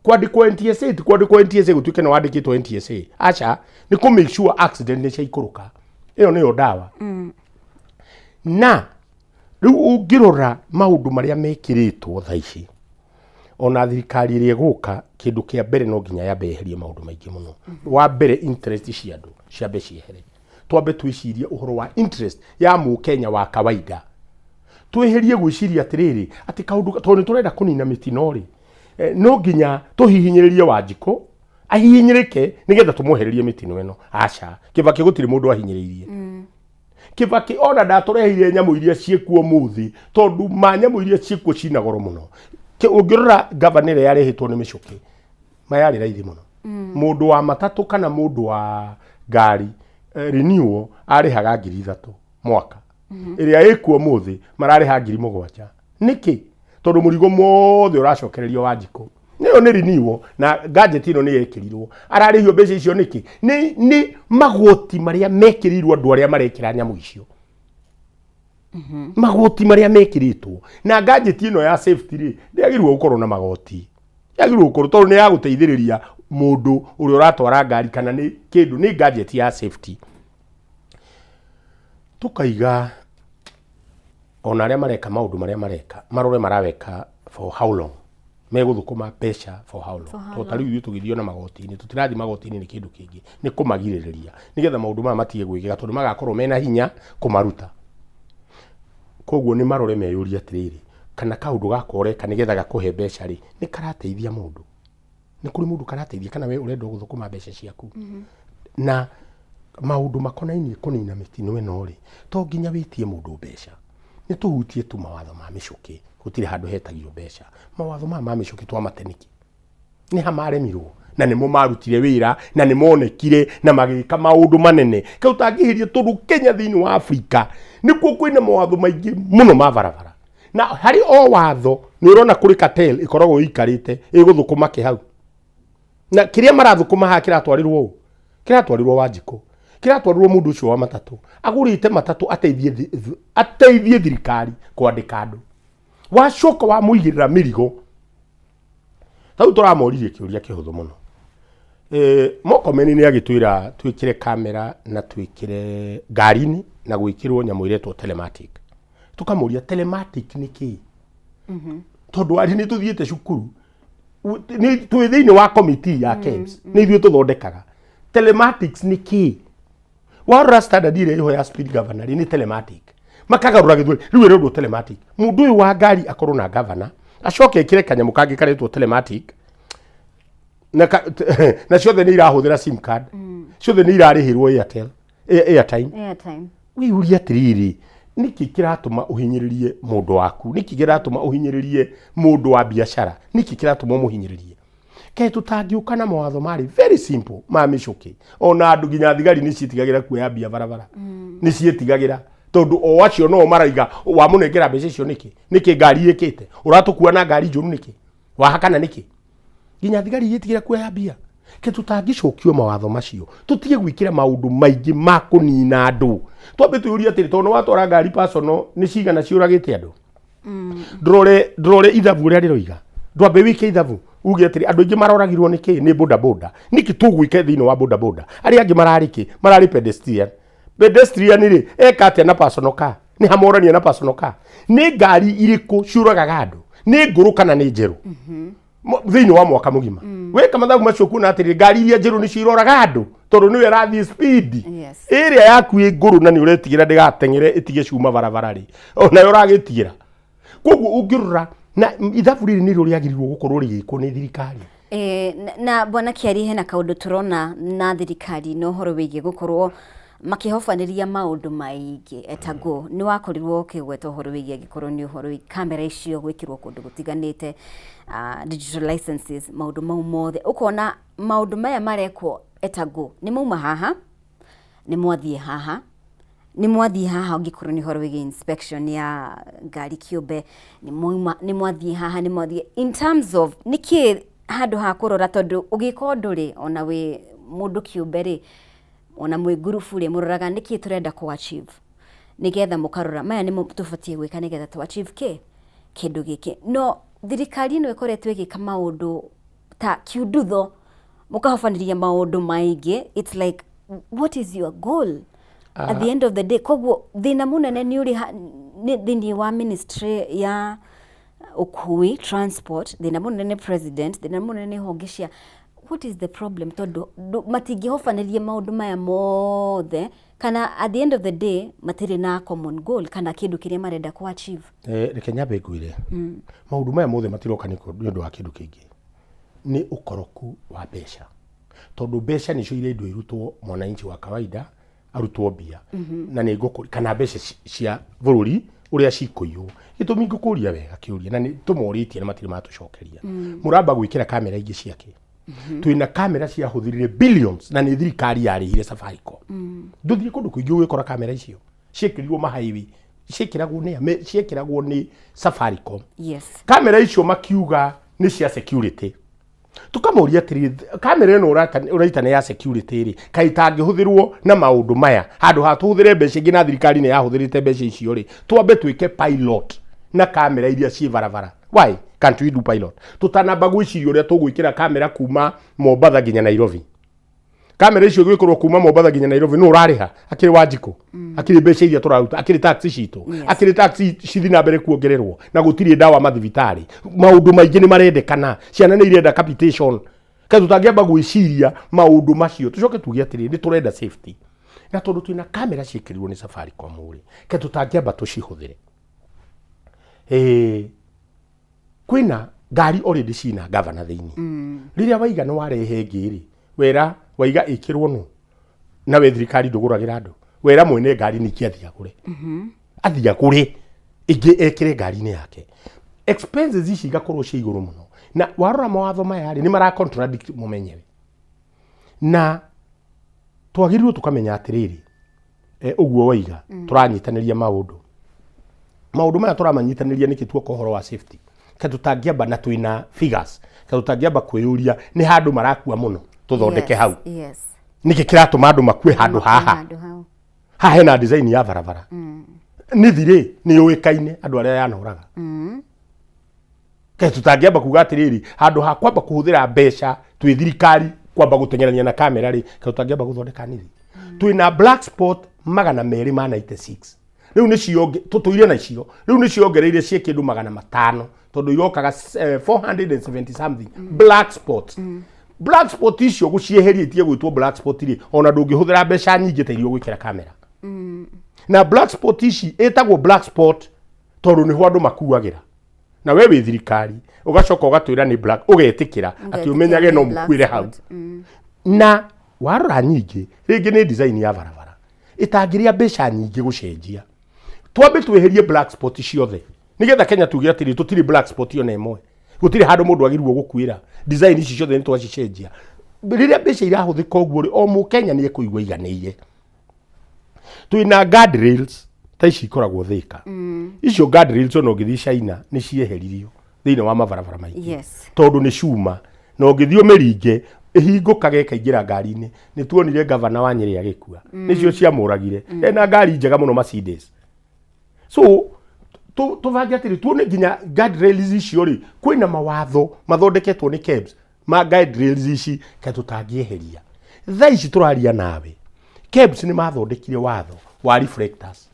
Kwandĩkwo NTSA ti kwandĩkwo NTSA gũtuĩke nĩ wandĩkĩtwo NTSA, aca, nĩ kũ make sure accident nĩ ciaikũrũka. Ĩyo nĩyo ndawa. Na rĩu ũngĩrora maũndũ marĩa mekĩrĩtwo thaa ici, ona thirikari ĩrĩa ĩgũka, kĩndũ kĩa mbere no nginya yambe yeherie maũndũ maingĩ mũno. Wa mbere, interest cia andũ ciambe ciehere. Twambe twĩcirie ũhoro wa interest ya mũkenya wa kawaida, tweherie gwĩciria atĩrĩrĩ atĩ kaũndũ tondũ nĩ tũrenda kũnina mĩtino rĩ, no nginya tũhihinyĩrĩrie Wanjikũ ahihinyĩrĩke nĩgetha tũmwehererie mĩtino ĩno. Aca, Kĩbakĩ gũtirĩ mũndũ ahinyĩrĩirie. Kĩbakĩ ona ndatũreheire nyamũ iria ciĩkuo mũthĩ, tondũ ma nyamũ iria ciĩkuo cina goro mũno. Ũngĩrora gavana ĩrĩa yarehĩtwo nĩ mĩcũkĩ, mayarĩ raithi mũno. Mũndũ wa matatũ kana mũndũ wa ngari, renewal arĩhaga 3000 mwaka. Ĩrĩa ĩkuo mũthĩ mararĩha 7000. Nĩkĩ? Tondũ mũrigo mothe ũracokererio Wanjikũ. Nĩyo nĩ renewal na gadget ĩno nĩ yekĩrirwo. Ararĩhio mbeca icio nĩkĩ? Nĩ magoti marĩa mekĩrĩirwo andũ arĩa marekĩra nyamũ icio, magoti marĩa mekĩrĩtwo. Na gadget ĩno ya safety rĩ, ndĩagĩrĩirwo gũkorwo na magoti, yagĩrĩirwo gũkorwo tondũ nĩ ya gũteithĩrĩria mũndũ ũrĩa ũratwara ngari kana nĩ kĩndũ, nĩ gadget ya safety. Tũkaiga ona arĩa mareka maũndũ marĩa mareka marore maraweka for how long, megũthũkũma mbeca for how long. For how Tondũ ta rĩu ithuĩ tũgĩthiĩ ona magoti-inĩ, tũtirathiĩ magoti-inĩ nĩ kĩndũ kĩngĩ, nĩ kũmagirĩrĩria nĩgetha maũndũ maya matige gwĩkĩka, tondũ magakorwo mena hinya kũmaruta. Koguo nĩ marore meyũrie atĩrĩrĩ, kana kaũndũ gaka ũreka nĩgetha gakũhe mbeca rĩ, nĩ karateithia mũndũ? Nĩ kũrĩ mũndũ karateithia kana we ũrenda gũthũkũma mbeca ciaku? Na maũndũ makonainie kũnina mĩtino ĩno rĩ, to nginya wĩtie mũndũ mbeca. Nĩ tũhutie tu mawatho ma mĩcũkĩ, gũtirĩ handũ hetagio mbeca. Mawatho maya ma mĩcũkĩ twamate nĩkĩ? Nĩ ha maremirwo? Na nĩmo marutire wĩra na nĩ monekire na magĩka maũndũ manene. Kaĩ ũtangĩhĩria, tondũ Kenya thĩinĩ wa Afrika nĩkuo kwĩna mawatho maingĩ mũno ma barabara, na harĩ o watho nĩ ũrona kũrĩ cartel ĩkoragwo ĩikarĩte ĩgũthũkũma kĩ hau, na kĩrĩa marathũkũma haha kĩratwarĩrwo ũ? Kĩratwarĩrwo Wanjikũ, kĩratwarĩrwo mũndũ ũcio wa matatũ agũrĩte matatũ ateithie thirikari kwandĩka andũ. Wacoka wamũigĩrĩra mĩrigo. Tau tũramoririe kĩũria kĩhũthũ mũno. Murkomen nĩ agĩtwĩra twĩkĩre kamera na twĩkĩre ngari-inĩ na gwĩkĩrwo nyamũ ĩretwo telematic. Tũkamũria telematic nĩ kĩĩ? Tondũ arĩ nĩ tũthiĩte cukuru, nĩ twĩ thĩinĩ wa committee ya KEBS, nĩ ithuĩ tũthondekaga. Telematics nĩ kĩĩ? Warora standard ĩrĩa ĩho ya speed governor rĩ, nĩ telematic. Makagarũra gĩthweri, rĩu ĩrendwo telematic. Mũndũ ũyũ wa ngari akorwo na governor, acoke ekĩre kanyamũ kangĩ karetwo telematic, na, na ciothe nĩ irahũthĩra sim card, ciothe nĩ irarĩhĩrwo Airtel, airtime. Airtime. Wĩyũrie atĩrĩrĩ, nĩkĩ kĩratũma ũhinyĩrĩrie mũndũ waku? Nĩkĩ kĩratũma ũhinyĩrĩrie mũndũ wa biacara? Nĩkĩ kĩratũma ũmũhinyĩrĩrie? Kaĩ tũtangĩũka na mawatho marĩ very simple ma mĩcũkĩ? Ona andũ nginya thigari nĩ ciĩtigagĩra kuoya mbia barabara, nĩ ciĩtigagĩra tondũ o acio no maraiga wamũnengera mbeca icio nĩkĩ? Nĩkĩ ngari ĩkĩte? Ũratũkua na ngari njũru nĩkĩ? Wahakana nĩkĩ? Nginya thigari igĩtigĩra kuoya mbia. Ke tũtangĩcokio mawatho macio, tũtige gwĩkĩra maũndũ maingĩ ma kũnina andũ. Twambe twĩyũrie atĩrĩ, tondũ nĩ watwara ngari personal, nĩ cigana ciũragĩte andũ? Ndũrore ithabu ũrĩa rĩroiga. Ndwambe wĩke ithabu uge atĩrĩ, andũ aingĩ maroragirwo nĩ kĩ? Nĩ bodaboda. Nĩkĩ tũgwĩka thĩinĩ wa bodaboda? Arĩa angĩ mararĩ kĩ? Mararĩ pedestrian. Pedestrian rĩ, eka atĩa na personal car? Nĩ hamorania na personal car? Nĩ ngari irĩkũ ciũragaga andũ? Nĩ ngũrũ kana nĩ njerũ? Thĩinĩ wa mwaka mũgima weka mathabu macio kuona atĩrĩ, ngari iria njerũ nĩcio iroraga andũ tondũ nĩyo ĩrathiĩ speed. Ĩrĩa yaku ĩ ngũrũ na nĩ ũretigĩra ndĩgateng'ere ĩtige cuma barabara rĩ, onayo ũragĩtigĩra. Koguo ũngĩrora na ithabu rĩrĩ nĩrĩo rĩagĩrĩirwo gũkorwo rĩgĩkwo nĩ thirikari. Na bwana Kĩari, hena kaũndũ tũrona na thirikari na ũhoro wĩgiĩ gũkorwo makĩhobanĩria maũndũ maingĩ etagwo nĩ wakorirwo ũkĩgweta ũhoro wĩgiĩ angĩkorwo nĩ ũhoro wĩgiĩ kamera icio gwĩkĩrwo kũndũ gũtiganĩte, digital licenses, maũndũ mau mothe ũkona maũndũ maya marekwo etagwo nĩ mauma haha, nĩ mwathiĩ haha, nĩ mwathiĩ haha, ũngĩkorwo nĩ ũhoro wĩgiĩ inspection ya ngari kĩũmbe, nĩ mwauma, nĩ mwathiĩ haha, nĩ mwathiĩ in terms of nĩkĩ handũ ha kũrora, tondũ ũgĩka ũndũ rĩ, ona wĩ mũndũ kĩũmbe rĩ, ona mwĩ ngurubu rĩ, mũroraga nĩkĩ tũrenda kũ achieve, nĩgetha mũkarora maya nĩmo tũbatiĩ gwĩka nĩgetha tũ achieve kĩ kĩndũ gĩkĩ. No thirikari ĩno ĩkoretwo ĩgĩka maũndũ ta kiundutho, mũkahobanĩria maũndũ maingĩ. It's like, what is your goal at the end of the day? Koguo thĩna mũnene nĩ ũrĩ nĩ thĩinĩ wa ministry ya ũkui, transport. Thĩna mũnene nĩ president, thĩna mũnene nĩ honge cia. What is the problem? Tondũ matingĩhobanĩria maũndũ maya mothe kana at the end of the day matirĩ na common goal kana kĩndũ kĩrĩa marenda ku achieve. Reke nyambe ngwĩre, maũndũ maya mothe matiroka nĩ ũndũ wa kĩndũ kĩngĩ, nĩ ũkoroku wa mbeca, tondũ mbeca nĩcio irendwo irutwo mwananchi wa kawaida, arutwo mbia na nĩ ngũkũ kana mbeca cia bũrũri ũrĩa cikũiywo. Gĩtũmi ngũkũria wega kĩũria na nĩ tũmorĩtie na matirĩ matũcokeria, mũramba gwĩkĩra kamera ingĩ ciake? Twĩna kamera ciahũthĩrire billions na nĩ thirikari yarĩhire Safaricom. Ndũthiĩ kũndũ kũingĩ ũgĩkora kamera icio ciĩkĩrirwo ma highway, ciĩkĩragwo nĩ ciĩkĩragwo nĩ Safaricom. Kamera icio makiuga nĩ cia security. Tukamũria atĩrĩ, kamera ĩno ũraita nĩ ya security rĩ, kaĩ itangĩhũthĩrwo na maũndũ maya handũ ha tũhũthĩre mbeca ingĩ? Na thirikari nĩ yahũthĩrĩte mbeca icio rĩ, twambe twĩke pilot na kamera iria ciĩ barabara. Why can't we do pilot tũtanamba gwĩciria ũrĩa tũgwĩkĩra kamera kuma Mombatha nginya Nairobi? Kamera icio gwĩkĩrwo kuma Mombatha nginya Nairobi, nũ ũrarĩha? Akĩrĩ Wanjikũ, akĩrĩ mbeca iria tũraruta, akĩrĩ tax citũ? Akĩrĩ tax cithi na mbere kuongererwo na gũtirĩ ndawa mathibitarĩ, maũndũ maingĩ nĩ marendekana, ciana nĩ irenda capitation. Kaĩ tũtangĩamba gwĩciria maũndũ macio, tũcoke tuge atĩrĩ, nĩ tũrenda safety, na tondũ twĩna kamera ciĩkĩrirwo nĩ Safaricom rĩ, kaĩ tũtangĩamba tũcihũthĩre? Kwĩna ngari already cina gavana thĩinĩ. Rĩrĩa waiga nĩ warehe ĩngĩ rĩ, wera waiga ĩkĩrwo nũ? Na we thirikari ndũgũragĩra andũ, wera mwene ngari ningĩ athiĩ agũre, athiĩ agũre ĩngĩ ekĩre ngari-inĩ yake. Expenses ici igakorwo cia igũrũ mũno, na warora mawatho maya rĩ, nĩ mara contradict mo menyewe. Na twagĩrĩirwo tũkamenya atĩrĩrĩ, ũguo waiga tũranyitanĩria maũndũ maya tũramanyitanĩria nĩkĩ? Tuoka ũhoro wa safety, ka tũtangĩamba na twĩna figures, ka tũtangĩamba kwĩyũria nĩ handũ marakua mũno, tũthondeke hau? Nĩkĩ kĩratũma andũ makue handũ haha? Handũ hau. Haha hena design ya barabara nĩ thirĩ, nĩ yũĩkaine andũ arĩa yanoraga. Kaĩ tũtangĩamba kuga atĩrĩrĩ, handũ ha kwamba kũhũthĩra mbeca twĩ thirikari kwamba gũteng'erania na kamera rĩ, kaĩ tũtangĩamba gũthondeka nĩthi? Twĩna black spot 296. Rĩu nĩcio tũtũire nacio, rĩu nĩciongereire ciĩ kĩndũ 500, tondũ irokaga 470 something black spots. Black spot icio gũcieheria itige gwĩtwo black spot rĩ, ona ndũngĩhũthĩra mbeca nyingĩ ta iria ũgwĩkĩra kamera. Na black spot ici ĩtagwo black spot tondũ nĩho andũ makuagĩra. Na we wĩ thirikari ũgacoka ũgatwĩra nĩ black, ũgetĩkĩra atĩ ũmenyage no mũkuĩre hau. Na warora nyingĩ rĩngĩ nĩ design ya barabara ĩtangĩrĩa mbeca nyingĩ gũcenjia. Twambe tweherie black spot ciothe nĩgetha Kenya tuge atĩrĩ, tũtirĩ black spot ona ĩmwe, gũtirĩ handũ mũndũ agĩrĩirwo gũkuĩra. Design ici ciothe nĩ twacicenjia. Rĩrĩa mbeca irahũthĩka ũguo rĩ, o mũkenya nĩ ekũigua aiganĩire. Twĩna guardrails ta ici ikoragwo Thĩka. Icio guardrails ona ũngĩthiĩ China nĩ cieheririo thĩinĩ wa mabarabara maingĩ. Tondũ nĩ cuma na ũngĩthiĩ ũmĩringe ĩhingũkage ĩkaingĩra ngari-inĩ. Nĩ tuonire gavana wa Nyĩrĩ agĩkua, nĩcio ciamũragire. Ena ngari njega mũno Mercedes. So tũbange atĩrĩ, tuone nginya guardrails icio rĩ, kwĩna mawatho mathondeketwo nĩ KEBS ma guardrails ici, kaĩ tũtangĩeheria. Thaa ici tũraria nawe, KEBS nĩ mathondekire watho wa reflectors.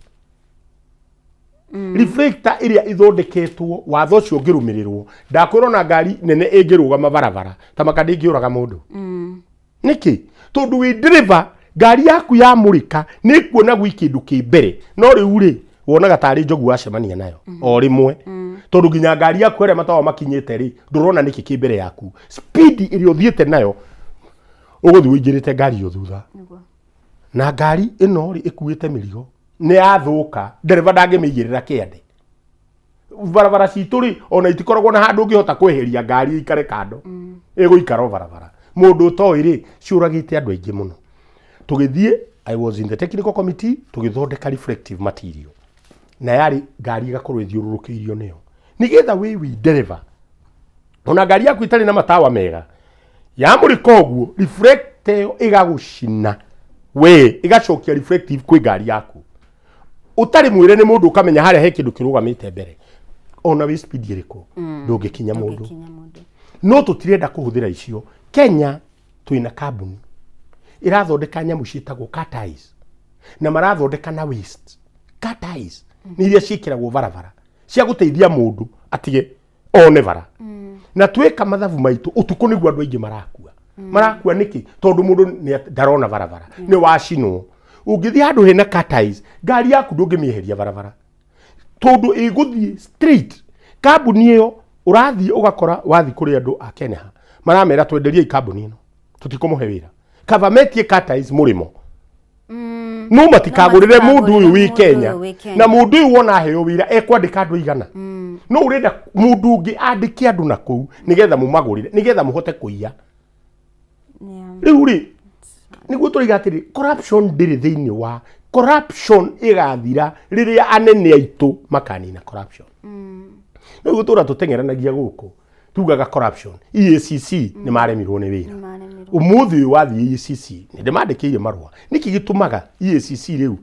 Reflector ĩrĩa ĩthondeketwo, watho ũcio ũngĩrũmĩrĩrwo, ndakwĩra ona ngari nene ĩngĩrũgama barabara ta maka ndĩngĩũraga mũndũ. Nĩkĩ? Tondũ wĩ ndereba, ngari yaku yamũrĩka nĩ kuona gwĩ kĩndũ kĩ mbere, no rĩu rĩ wonaga tarĩ njogu wacemania nayo o rĩmwe, tondũ nginya ngari yaku ĩrĩa matawa makinyĩte rĩ, ndũrona nĩkĩ kĩ mbere yaku. Speed ĩrĩa ũthiĩte nayo, ũgũthiĩ ũingĩrĩte ngari ĩyo thutha. Na ngari ĩno rĩ ĩkuĩte mĩrigo nĩ yathũka, ndereba ndangĩmĩigĩrĩra kĩande. Barabara citũ rĩ, ona itikoragwo na handũ ũngĩhota kweheria ngari ĩikare kando, ĩgũikara o barabara. Mũndũ ũtoĩ rĩ, ciũragĩte andũ aingĩ mũno. Tũgĩthiĩ, I was in the technical committee, tũgĩthondeka reflective material, na yarĩ ngari ĩgakorwo ĩthiũrũrũkĩirio nĩyo, nĩgetha wĩ ndereba, ona ngari yaku ĩtarĩ na matawa mega, yamũrĩka ũguo reflect ĩyo ĩgagũcina we, ĩgacokia reflective kwĩ ngari yaku. Ũtarĩ mwĩre nĩ mũndũ, ũkamenya harĩa he kĩndũ kĩrũgamĩte mbere, ona wĩ speed ĩrĩkũ ndũngĩkinya mũndũ. Ndũngĩkinya mũndũ. No tũtirenda kũhũthĩra icio. Kenya twĩna kambuni ĩrathondeka nyamũ ciĩtagwo car ties, na marathondeka na waste. Car ties nĩ iria ciĩkĩragwo barabara cia gũteithia mũndũ atige one bara. Na twĩka mathabu maitũ, ũtukũ nĩguo andũ aingĩ marakua. Marakua nĩkĩ? Tondũ mũndũ ndarona barabara, nĩ wacinwo. Ũngĩthiĩ handũ hena car ties, ngari yaku ndũngĩmĩeheria barabara tondũ ĩgũthiĩ straight. Kambuni ĩyo ũrathiĩ ũgakora, wathiĩ kũrĩ andũ a Kenya maramera twenderiei kambuni ĩno, tũtikũmũhe wĩra, kaba metie car ties mũrĩmo, no matikagũrĩre mũndũ ũyũ wĩ Kenya. Ũyũ wĩ Kenya. Na mũndũ ũyũ wona aheo wĩra ekwandĩka andũ aigana? No ũrenda mũndũ ũngĩ andĩke andũ na kũu nĩgetha mũmagũrĩre, nĩgetha mũhote kũiya. Rĩu rĩ, nĩguo tũriga atĩrĩ, corruption ndĩrĩ thĩinĩ wa corruption, ĩgathira rĩrĩa anene aitũ makanina corruption. No gũtũra tũteng'eranagia gũkũ tugaga corruption. EACC nĩ maremirwo nĩ wĩra. Nĩmaremirwo. Ũmũthĩ ũyũ wathiĩ EACC, nĩ ndĩmandĩkĩire marũa. Nĩkĩ gĩtũmaga EACC rĩu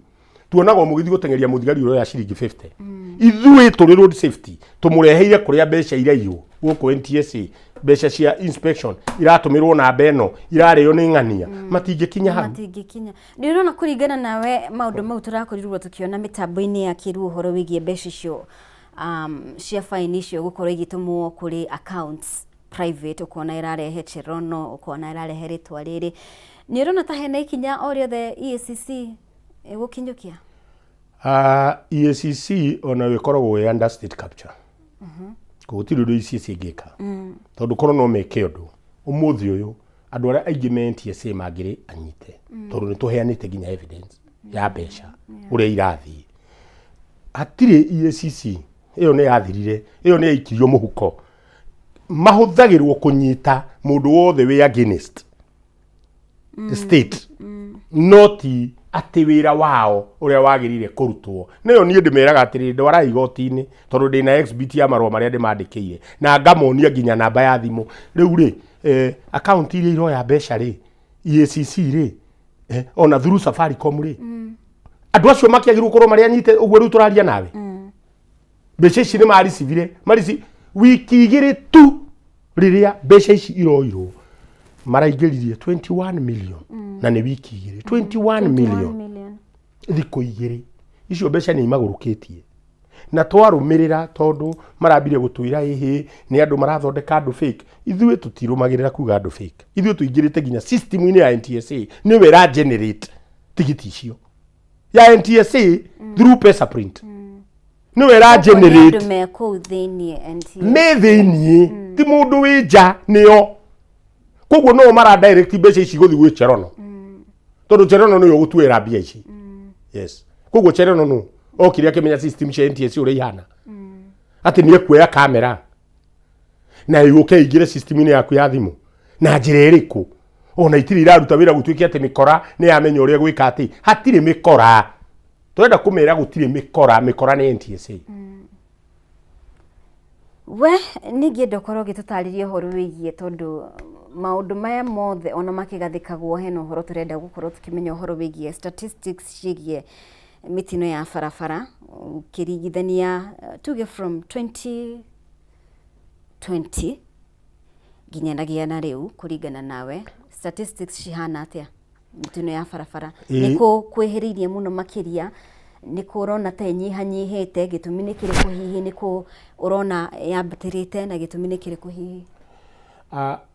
tuonaga o mũgĩthiĩ gũteng'eria mũthigari ũrĩa ciringi 50? Ithuĩ tũrĩ road safety tũmũreheire kũrĩa mbeca iraiywo gũkũ NTSA, mbeca cia inspection iratũmĩrwo namba ĩno irarĩo nĩ ng'ania, matingĩkinya hau. Matingĩkinya. Nĩ ũrona, kũringana nawe, maũndũ mau tũrakorirwo tũkĩona mĩtambo-inĩ ya kĩrĩu, ũhoro wĩgiĩ mbeca icio cia fine icio gũkorwo igĩtũmwo kũrĩ accounts private, ũkona ĩrarehe Cherono, ũkona ĩrarehe rĩtwa rĩrĩ, nĩ ũrona ta hena ikinya o rĩothe EACC ĩgũkinyũkia? EACC ona ĩkoragwo ĩ under state capture. Gũtirĩ ũndũ EACC ĩngĩka, tondũ korwo no meke ũndũ ũmũthĩ ũyũ, andũ arĩa aingĩ me NTSA mangĩrĩ anyite, tondũ nĩ tũheanĩte nginya evidence ya mbeca ũrĩa irathiĩ. Hatirĩ EACC, ĩyo nĩ yathirire, ĩyo nĩ yaikirio mũhuko. Mahũthagĩrwo kũnyita mũndũ wothe wĩ against state, no ti atĩ wĩra wao ũrĩa wagĩrĩire kũrutwo. Nĩyo niĩ ndĩmeraga atĩrĩrĩ, ndwarai igoti-inĩ, tondũ ndĩna exhibit ya marũa marĩa ndĩmandĩkĩire na ngamonia nginya namba ya thimũ. Rĩu rĩ, akaunti iria iroya mbeca rĩ, EACC rĩ, ona through Safaricom rĩ, andũ acio makĩagĩrĩirwo gũkorwo marĩ anyite. Ũguo rĩu tũraria nawe, mbeca ici nĩ maricibire marici. Wiki 2 tu rĩrĩa mbeca ici iroirwo, maraingĩririe 21 million, na nĩ wiki 2, 21 million. Million. Thikũ 2 icio mbeca nĩ imagũrũkĩtie, na twarũmĩrĩra, tondũ marambire gũtwĩra ĩhĩ nĩ andũ marathondeka andũ fake. Ithuĩ tũtirũmagĩrĩra kuga andũ fake. Ithuĩ tũingĩrĩte nginya system-inĩ ya NTSA, nĩwe ĩra generate tigiti icio ya NTSA through pesa print, nĩwe ĩra Nĩ andũ generate. Me kũu thĩiniĩ NTA. Me thĩiniĩ, ti mũndũ wĩ nja nĩo. Koguo no mara direct mbeca ici gũthiĩ gwĩ Cherono, tondũ Cherono nĩwe ũgũtuĩra mbia ici. Yes, koguo Cherono nũ okire akĩmenya system cia NTSA ũrĩa ihana, atĩ nĩ ekuoya kamera na yũke ĩingĩre system-inĩ yaku ya thimũ na njĩra ĩrĩkũ? Ona itirĩ iraruta wĩra, gũtuĩke atĩ mĩkora nĩ yamenya ũrĩa gwĩka, atĩ hatirĩ mĩkora. Tũrenda kũmera gũtirĩ mĩkora, mĩkora nĩ NTSA. We ningĩenda ũkorwo ũgĩtũtarĩria ũhoro wĩgiĩ, tondũ maũndũ maya mothe ona makĩgathĩkagwo, hena ũhoro tũrenda gũkorwo tũkĩmenya ũhoro wĩgiĩ statistics ciĩgiĩ mĩtino ya barabara, ũkĩringithania tuge from 2020 nginyanagia na rĩu. Kũringana nawe, statistics cihana atĩa mĩtino ya barabara? Nĩ kũ kwĩhĩrĩirie mũno makĩria? Nĩ kũ ũrona ta ĩnyihanyihĩte? Gĩtũmi nĩ kĩrĩkũ hihi? Nĩ kũ ũrona yambatĩrĩte, na gĩtũmi nĩ kĩrĩkũ hihi?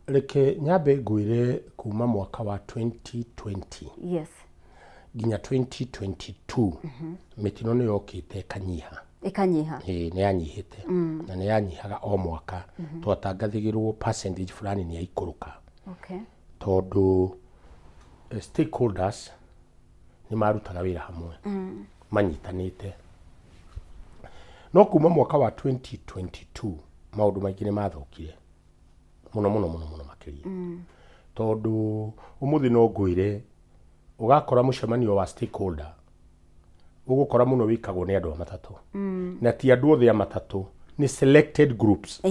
Reke nyambe ngwĩre, kuma mwaka wa 2020 nginya 2022, mĩtino nĩ yokĩte ĩkanyiha. Ĩkanyiha. Ĩĩ, nĩ yanyihĩte, na nĩ yanyihaga o mwaka. Twatangathĩgĩrwo percentage fulani nĩ yaikũrũka, tondũ stakeholders nĩ marutaga wĩra hamwe manyitanĩte. No kuma mwaka wa 2022 maũndũ maingĩ nĩ mathũkire mũno mũno mũno mũno makĩria, tondũ ũmũthĩ no ngwĩre ũgakora mũcemanio wa stakeholder ũgũkora mũno wĩkagwo nĩ andũ a matatũ, na ti andũ othe a matatũ, nĩ selected groups.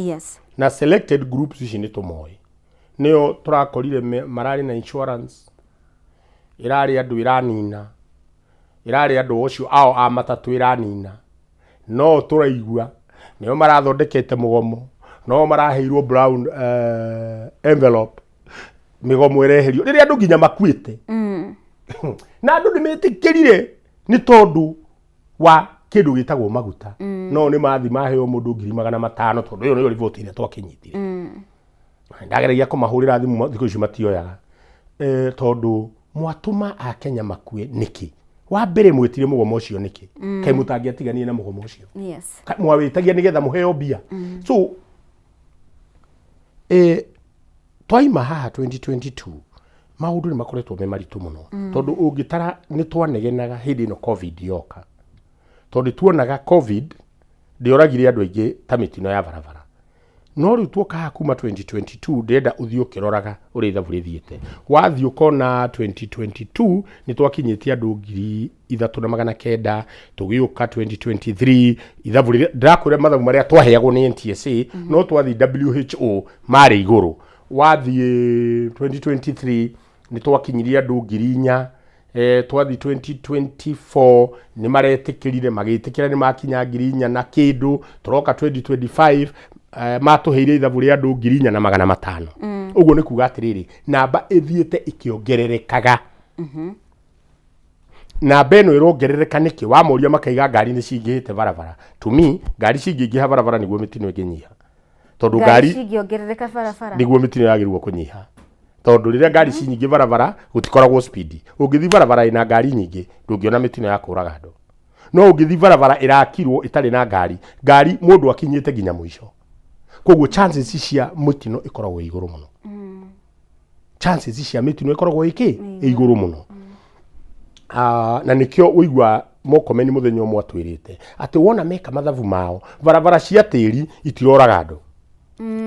Na selected groups ici nĩ tũmoĩ, nĩo tũrakorire mararĩ na insurance ĩrarĩ andũ ĩranina, ĩrarĩ andũ ũcio ao a matatũ ĩranina, no tũraigua nĩo marathondekete mũgomo, no maraheirwo brown envelope, mĩgomo ĩreherio rĩrĩa andũ nginya makuĩte, na andũ nĩ metĩkĩrire nĩ tondũ wa kĩndũ gĩtagwo maguta. No nĩ mathi maheo mũndũ 500,000, tondũ ĩyo nĩyo riboti ĩrĩa twakĩnyitire. Ndageragia kũmahũrĩra thimũ thikũ ici matioyaga, tondũ mwatũma akenya makue nĩkĩ? Wa mbere, mwĩtire mũgomo ũcio nĩkĩ? Kaĩ mũtangĩatiganire na mũgomo ũcio? Mwawĩtagia nĩgetha mũheo mbia. So twaima haha 2022, maũndũ nĩ makoretwo me maritũ mũno, tondũ ũngĩtara nĩ twanegenaga hĩndĩ ĩno COVID yoka, tondũ tuonaga COVID ndĩoragire andũ aingĩ ta mĩtino ya barabara. No rĩu tuoka haha kuma 2022, ndĩrenda ũthiĩ ũkĩroraga ũrĩa ithabu rĩthiĩte. Wathiĩ ũkona 2022 nĩ twakinyĩtie andũ 3,900. Tũgĩũka 2023, ithabu rĩrĩa ndĩrakwĩra, mathabu marĩa twaheagwo nĩ NTSA, no twathiĩ WHO marĩ igũrũ. Wathiĩ 2023 nĩ twakinyirie andũ 4,000. Twathiĩ 2024 nĩ maretĩkĩrire, magĩtĩkĩra nĩ makinya 4,000 na kĩndũ. Tũroka 2025, matũheire ithabu rĩa andũ 4,500. Ũguo nĩ kuga atĩrĩrĩ, namba ĩthiĩte ĩkĩongererekaga. Namba ĩno ĩrongerereka nĩkĩ? Wamoria makaiga ngari nĩ cingĩhĩte barabara. To me, ngari cingĩingĩha barabara nĩguo mĩtino ĩngĩnyiha? Tondũ ngari ngari cingĩongerereka barabara nĩguo mĩtino yagĩrĩirwo kũnyiha, tondũ rĩrĩa ngari ci nyingĩ barabara gũtikoragwo speed. Ũngĩthiĩ barabara ĩna ngari nyingĩ, ndũngĩona mĩtino ya kũraga andũ, no ũngĩthiĩ barabara ĩrakirwo ĩtarĩ na ngari, ngari mũndũ akinyĩte nginya mũico, koguo chances cia mũtino ĩkoragwo ĩ igũrũ mũno. Chances cia mĩtino ĩkoragwo ĩkĩ ĩ igũrũ mũno. Na nĩkĩo ũigua Murkomen mũthenya ũmwe atwĩrĩte atĩ wona meka mathabu mao, barabara cia tĩri itiroraga andũ,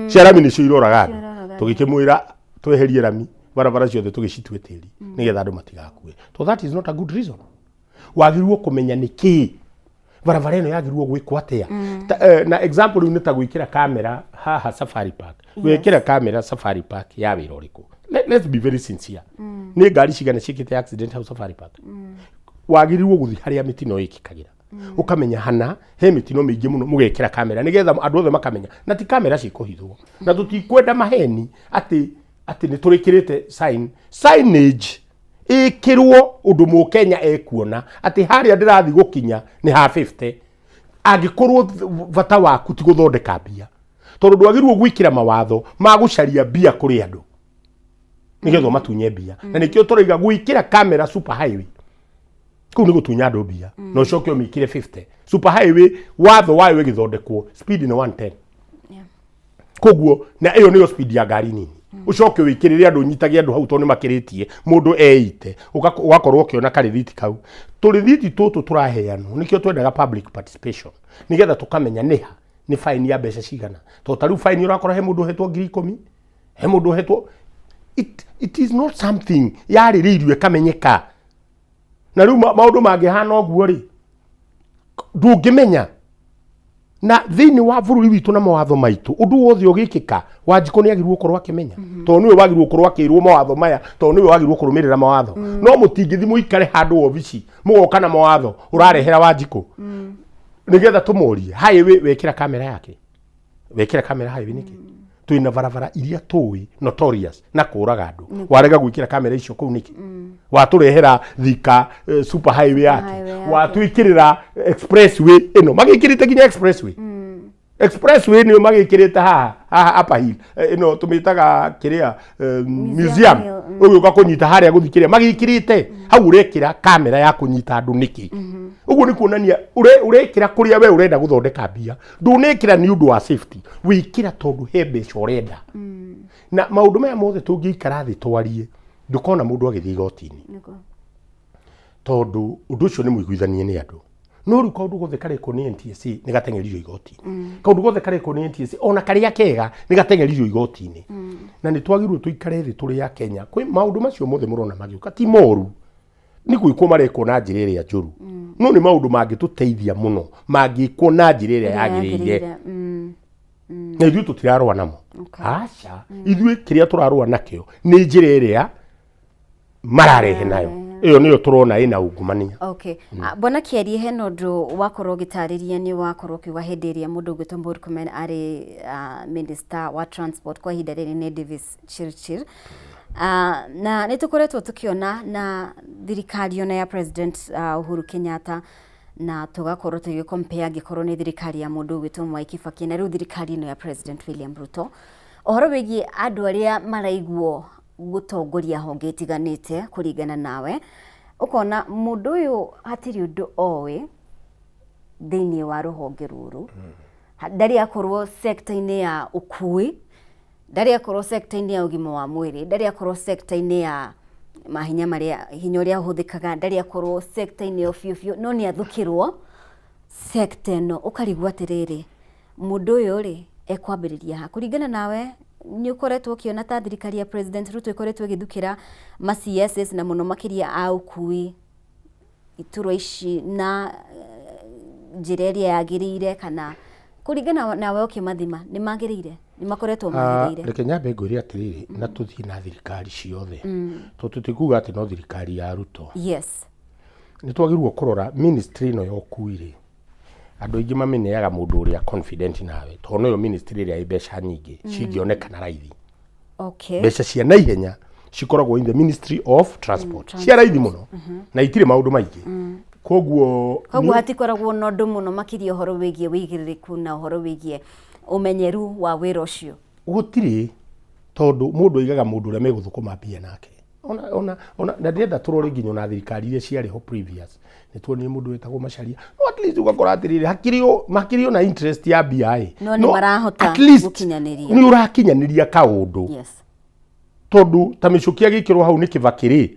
cia rami nĩcio iroraga andũ. Ciroraga. Tũgĩkĩmwĩra tweherie rami, barabara ciothe tũgĩcitue tĩri nĩgetha andũ matigakue. So that is not a good reason. Wagĩrĩirwo kũmenya nĩ kĩĩ barabara ĩno yagĩrĩirwo gwĩkwo atĩa. Na example rĩu nĩ ta gwĩkĩra kamera haha Safari Park. Gwĩkĩra kamera Safari Park ya wĩra ũrĩkũ? Let's be very sincere. Nĩ ngari cigana ciĩkĩte accident hau Safari Park? Wagĩrĩirwo gũthiĩ harĩa mĩtino ĩkĩkagĩra. Ũkamenya hana he mĩtino mĩingĩ mũno, mũgekĩra kamera nĩgetha andũ othe makamenya, na ti kamera cikũhithwo, na tũtikwenda maheni atĩ nĩ tũrĩkĩrĩte sign signage ĩkĩrwo ũndũ mũkenya ekuona atĩ harĩa ndĩrathiĩ gũkinya nĩ ha 50. Angĩkorwo bata waku ti gũthondeka mbia, tondũ ndwagĩrĩirwo gwĩkĩra mawatho ma gũcaria mbia kũrĩ andũ nĩgetha ũmatunye mbia. Na nĩkĩo tũraiga gwĩkĩra kamera super highway kũu nĩ gũtunya andũ mbia, na ũcoke ũmĩkĩre 50. Super highway, watho wayo ĩgĩthondekwo, speed nĩ 110. Koguo na ĩyo nĩyo speed ya ngari nini. Ũcoke wĩkĩrĩre andũ, ũnyitage andũ hau tondũ nĩ makĩrĩtie mũndũ eite, ũgakorwo ũkĩona karĩthiti kau. Tũrĩthiti tũtũ tũraheanwo, nĩkĩo twendaga public participation, nĩgetha tũkamenya nĩha nĩ fine ya mbeca cigana, tondũ ta rĩu fine ũrakora he mũndũ ũhetwo 10,000, he mũndũ ũhetwo. It is not something yarĩrĩirio ĩkamenyeka. Na rĩu maũndũ mangĩhana ũguo rĩ, ndũngĩmenya. Na thĩinĩ wa bũrũri witũ na mawatho maitũ, ũndũ wothe ũgĩkĩka, Wanjikũ nĩ agĩrĩirwo gũkorwo akĩmenya, tondũ nĩwe wagĩrĩirwo gũkorwo akĩrwo mawatho maya, tondũ nĩwe wagĩrĩirwo kũrũmĩrĩra mawatho. No mũtingĩthi mũikare handũ obici mũgoka na mawatho ũrarehera Wanjikũ nĩgetha tũmorie highway wekĩra kamera yake, wekĩra kamera highway nĩkĩ? Twĩna barabara iria tũĩ notorious na kũraga andũ, warega gwĩkĩra kamera icio kũu nĩkĩ? Watũrehera Thika super highway yake, Highway yake. Watwĩkĩrĩra expressway ĩno, magĩkĩrĩte nginya expressway. Expressway nĩyo magĩkĩrĩte haha haha Upper Hill. Ĩno tũmĩtaga kĩrĩa, museum. Hill. Ũgĩũka kũnyita harĩa gũthi kĩrĩa magĩkĩrĩte hau, ũrekĩra kamera ya kũnyita andũ nĩkĩ? Ũguo nĩ kuonania ũrekĩra kũrĩa we ũrenda gũthondeka mbia. Ndũnekĩra nĩ ũndũ wa safety, wĩkĩra tondũ he mbeca ũrenda. Na maũndũ maya mothe tũngĩikara thĩ twarie, ndũkona mũndũ agĩthiĩ igoti-inĩ, tondũ ũndũ ũcio nĩ mũiguithanie nĩ andũ. No rĩu kaũndũ gothe karekwo nĩ NTSA nĩ gateng'eririo igoti-inĩ. Kaũndũ gothe karekwo nĩ NTSA, ona karĩa kega, nĩ gateng'eririo igoti-inĩ. Na nĩ twagĩrĩirwo tũikare thĩ tũrĩ a Kenya. Kwĩ maũndũ macio mothe mũrona magĩũka ti moru, nĩ gwĩkwo marekwo na njĩra ĩrĩa njũru, no nĩ maũndũ mangĩtũteithia mũno mangĩkwo na njĩra ĩrĩa yagĩrĩire. Na ithuĩ tũtirarũa namo. Aca, ithuĩ kĩrĩa tũrarũa nakĩo nĩ njĩra ĩrĩa mararehe nayo, ĩyo nĩyo tũrona ĩna ungumania. Okay. Ah, Bwana Kĩarie, hena ũndũ wakorwo ũgĩtarĩria, nĩ wakorwo ũkiuga hĩndĩ ĩrĩa mũndũ ũgwĩtwo Murkomen arĩ minister wa transport, kwa ihinda rĩrĩ nĩ Davis Chirchir. Na nĩ tũkoretwo tũkĩona na thirikari ona ya President Uhuru Kenyatta, na tũgakorwo tũgĩ compare angĩkorwo nĩ thirikari ya mũndũ ũgwĩtwo Mwai Kibaki na rĩu thirikari ĩno ya President William Ruto, ũhoro wĩgiĩ andũ arĩa maraiguo gũtongoria honge itiganĩte. Kũringana nawe, ũkona mũndũ ũyũ hatirĩ ũndũ oĩ thĩinĩ wa rũhonge rũrũ? Ndarĩ akorwo sector-inĩ ya ũkui, ndarĩ akorwo sector-inĩ ya ũgima wa mwĩrĩ, ndarĩ akorwo sector-inĩ ya mahinya marĩa hinya ũrĩa ũhũthĩkaga, ndarĩ akorwo sector-inĩ ĩyo biũ biũ, no nĩ athukĩrwo sector ĩno. Ũkarigwo atĩrĩrĩ, mũndũ ũyũ rĩ, ekwambĩrĩria ha? Kũringana nawe, nĩ ũkoretwo ũkĩona ta thirikari ya President Ruto ĩkoretwo ĩgĩthukĩra ma CSs na mũno makĩria a ũkui iturwa ici na njĩra ĩrĩa yagĩrĩire, kana kũringana nawe ũkĩmathima nĩ magĩrĩire, nĩ makoretwo magĩrĩire? Reke nyambe ngwĩre atĩrĩrĩ, na tũthiĩ na thirikari ciothe, tondũ tũtikuga atĩ no thirikari ya Ruto. Nĩ twagĩrĩirwo kũrora ministry ĩno ya ũkui rĩ, andũ aingĩ mamĩneaga mũndũ ũrĩa confident nawe, tondũ noyo ministry ĩrĩa ĩ mbeca nyingĩ cingĩonekana raithi. Mbeca cia naihenya cikoragwo in the Ministry of Transport, cia raithi mũno na itirĩ maũndũ maingĩ, koguo Koguo hatikoragwo na ũndũ mũno makĩria ũhoro wĩgiĩ wĩigĩrĩrĩku na ũhoro wĩgiĩ ũmenyeru wa wĩra ũcio? Gũtirĩ, tondũ mũndũ aigaga mũndũ ũrĩa megũthũkũma mbia nake. Ona na ndĩrenda tũrore nginya ona thirikari iria ciarĩ ho previous, nĩ tuonire mũndũ wetagwo Macharia, no at least ũgakora atĩrĩrĩ, hakĩrĩ o makĩrĩ ona interest ya mbia ĩ. No nĩ marahota at least gũkinyanĩria. Nĩ ũrakinyanĩria kaũndũ. Tondũ ta Mĩcũki agĩkĩrwo hau nĩ Kĩbakĩ rĩ,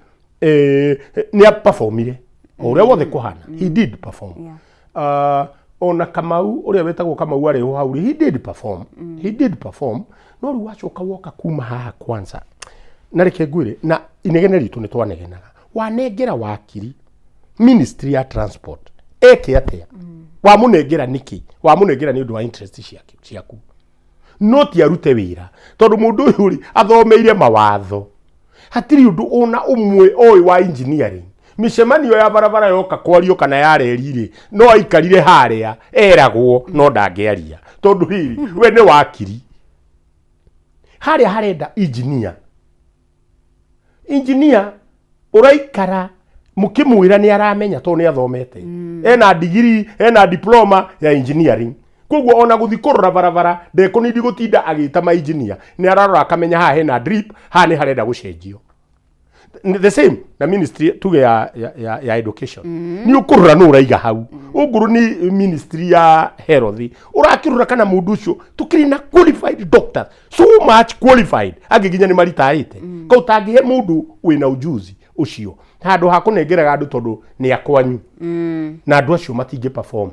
nĩ aperformire o ũrĩa wothe kũhana, he did perform. Ona Kamau ũrĩa wetagwo Kamau arĩho hau rĩ, he did perform, he did perform. No rĩu wacoka woka kuma haha kwanza, na reke ngwĩre, na inegene ritũ nĩ twanegenaga, wanengera wakiri Ministry ya Transport eke atĩa? Wamũnengera nĩkĩ? Wamũnengera nĩ ũndũ wa interest ciake ciaku, no ti arute wĩra, tondũ mũndũ ũyũ rĩ, athomeire mawatho, hatirĩ ũndũ ona ũmwe oĩ wa engineering. Mĩcemanio ya barabara yoka kwario kana ya reri rĩ, no aikarire harĩa eragwo, no ndangĩaria tondũ rĩrĩ we nĩ wakiri. Harĩa harenda engineer, engineer ũraikara mũkĩmwĩra nĩ aramenya tondũ nĩ athomete, ena digiri, ena diploma ya engineering. Koguo ona gũthi kũrora barabara ndekũnindi gũtinda agĩta ma engineer, nĩ ararora akamenya haha hena drip, haha nĩ harenda gũcenjio. The same na ministry tuge ya education. Nĩ ũkũrora nũ ũraiga hau. Ũngũrũ nĩ ministry ya health, ũrakĩrora kana mũndũ ũcio tũkĩrĩ na qualified doctors, so much qualified, angĩ nginya nĩ maritaĩte. Kau tangĩhe mũndũ wĩna ujuzi ũcio handũ ha kũnengeraga andũ tondũ nĩ akwanyu na andũ acio matingĩ perform.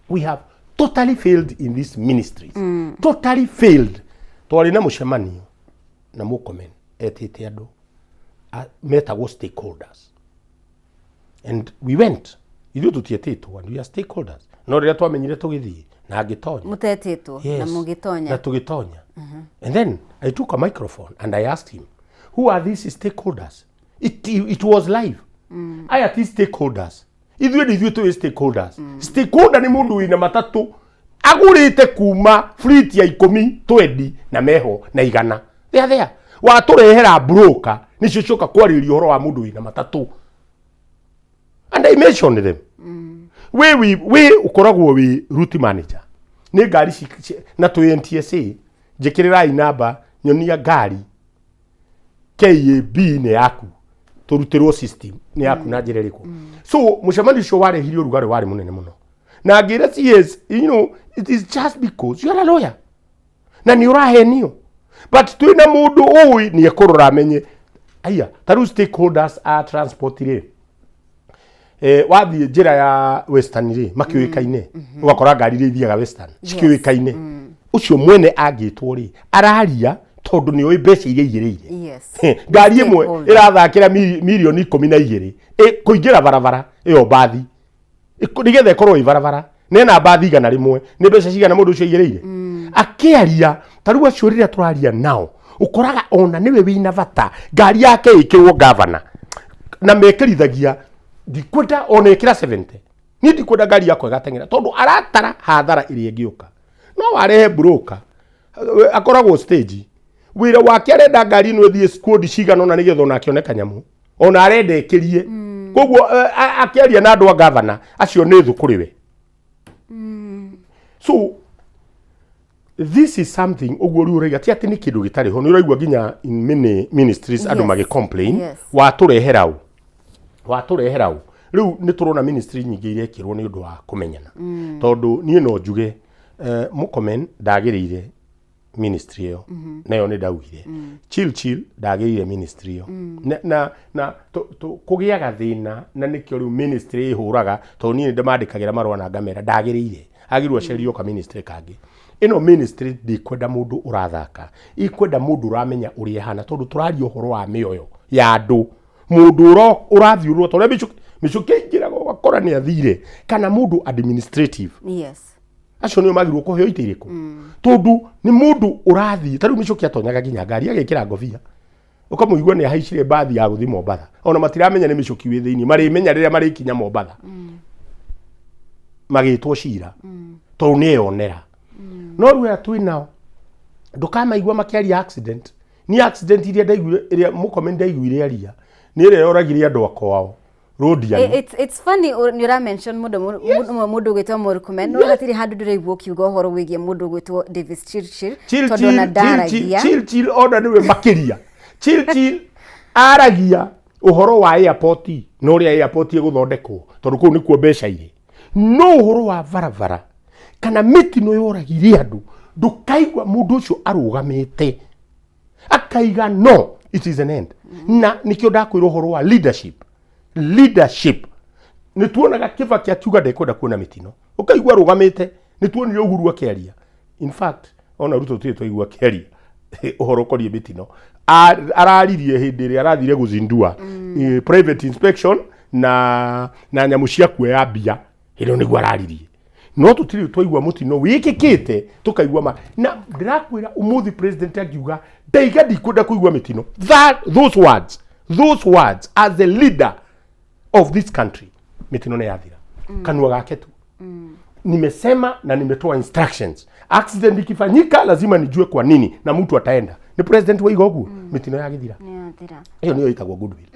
We have totally failed in these ministries, totally failed. Twarĩ na mũcemanio na Murkomen etĩte andũ metagwo stakeholders, and we went. Ithuĩ tũtietĩtwo and we are stakeholders, no rĩrĩa twamenyire tũgĩthiĩ na ngĩtonya. Mutetĩtwo na Yes. mũgĩtonya. Na tũgĩtonya, and then I took a microphone and I asked him, "Who are these stakeholders?" It was live. Aya ti stakeholders, ithuĩ nĩ ithuĩ tũĩ stakeholders. Stakeholder nĩ mũndũ wĩna matatũ agũrĩte kuma fleet ya 10, 20 na meho na 100. They are there. Watũrehera broker nĩcio cioka kwarĩria ũhoro wa mũndũ wĩna matatũ, and I mentioned them. We ũkoragwo wĩ route manager nĩ ngari na twĩ NTSA, njĩkĩrĩrai namba nyonia ngari KAB nĩ yaku, tũrutĩrwo system nĩ yaku na njĩra ĩrĩkũ. So mũcemanio ũcio warehirie ũrugarĩ warĩ mũnene mũno, na ngĩra CS, it is just because you are a lawyer na nĩ ũrahenio, but twĩna mũndũ ũĩ nĩ ekũrora amenye. Aya ta rĩu stakeholders a transport rĩ, wathiĩ njĩra ya Western rĩ, makĩũĩkaine, ũgakora ngari iria ithiaga Western cikĩũĩkaine. Ũcio mwene angĩtwo rĩ, araria tondũ nĩ oĩ mbeca iria igĩrĩire. Ngari ĩmwe Stakeholder. ĩrathakĩra mirioni 12 kũingĩra barabara ĩyo, mbathi nĩgetha ĩkorwo ĩ barabara nena mbathi 100, nĩ mbeca cigana mũndũ ũcio aigĩrĩire akĩaria. Ta rĩu acio rĩrĩa tũraria nao, ũkoraga ona nĩwe wĩna bata ngari yake ĩkĩrwo gavana na mekĩrithagia, ndikwenda ona ĩkĩra 70, niĩ ndikwenda ngari yakwa ĩgateng'era tondũ aratara hathara ĩrĩa ĩngĩũka. No warehe broker akoragwo stage wĩra wake, arenda ngari ĩno ĩthiĩ squad cigana ũna nĩgetha onake one kanyamũ, ona arenda ĩkĩrie. Koguo akĩaria na andũ a gavana acio nĩ thũ kũrĩ we. So this is something ũguo rĩu ũraiga ti atĩ nĩ kĩndũ gĩtarĩ ho. Nĩ ũraigua nginya in many ministries andũ magĩ complain. Watũrehera ũ, watũrehera ũ? Rĩu nĩ tũrona ministry nyingĩ irekĩrwo nĩ ũndũ wa kũmenyana, tondũ niĩ no njuge Murkomen ndagĩrĩire ministry ĩyo, nayo nĩ ndaugire chill chill ndagĩrĩire ministry ĩyo na kũgĩaga thĩna, na nĩkĩo rĩu ministry ĩhũraga, tondũ niĩ nĩ ndĩmandĩkagĩra marũa na ngamera ndagĩrĩire, agĩrĩirwo acerio ka ministry kangĩ. Ĩno ministry ndĩkwenda mũndũ ũrathaka, ikwenda mũndũ ũramenya ũrĩa ĩhana, tondũ tũraria ũhoro wa mĩoyo ya andũ. Mũndũ ũrathiũrũra ta ũrĩa mĩcuki aingĩraga ũgakora nĩ athire, kana mũndũ administrative. Acio nĩo magĩrĩirwo kũheo itĩ irĩkũ, tondũ nĩ mũndũ ũrathiĩ. Ta rĩu mĩcuki atonyaga nginya ngari agekĩra ngobia, ũkamũigua nĩ ahaicire mbathi ya gũthiĩ Mombatha, ona matiramenya nĩ mĩcuki wĩ thĩinĩ, marĩmenya rĩrĩa marĩkinya Mombatha magĩtwo cira, tondũ nĩ eyonera. No rĩu aya twĩ nao ndũkamaigua makĩaria accident. Ni accident iria ndaiguire, ĩrĩa Murkomen ndaiguire aria, nĩ ĩrĩa yoragire andũ akwao Rodian. It's funny nĩ ũra mention mũndũ ũgwĩtwo Murkomen, no hatirĩ handũ ndĩraigua ũkiuga ũhoro wĩgiĩ mũndũ ũgwĩtwo Davis Chirchir, Chill tondũ ona chill ndaragia. Chill chill ona niwe makĩria. Chill chill aragia ũhoro wa airport na ũrĩa airport ĩgũthondekwo, tondũ kũu nĩkuo mbeca irĩ. No ũhoro wa barabara kana mĩtino yoragire andũ, ndũkaigua mũndũ ũcio arũgamĩte akaiga no it is an end. Na nĩkĩo ndakwĩra ũhoro wa leadership. Leadership nĩ tuonaga Kibaki akiuga ndekwenda kuona mĩtino, ũkaigua arũgamĩte. Nĩ tuonire Uhuru akĩaria. In fact, ona Ruto tũtirĩ twaigua akĩaria ũhoro ũkoniĩ mĩtino. Araririe hĩndĩ ĩrĩa arathire gũzindua private inspection na nyamũ cia kuoya mbia, hĩndĩ ĩyo nĩguo araririe. No tũtirĩ twaigua mũtino wĩkĩkĩte tũkaigua ma. Na ndĩrakwĩra ũmũthĩ president angiuga ndaiga ndikwenda kũigua mĩtino, that those words as a leader Of this country, mĩtino nĩ yathira. Kanua gake tu. Nimesema na nimetoa instructions, accident ikifanyika lazima nijue kwa nini na mtu ataenda. Ni president waiga ũguo, mĩtino yagĩthira. Nĩyathira. Ĩyo nĩyo ĩtagwo goodwill.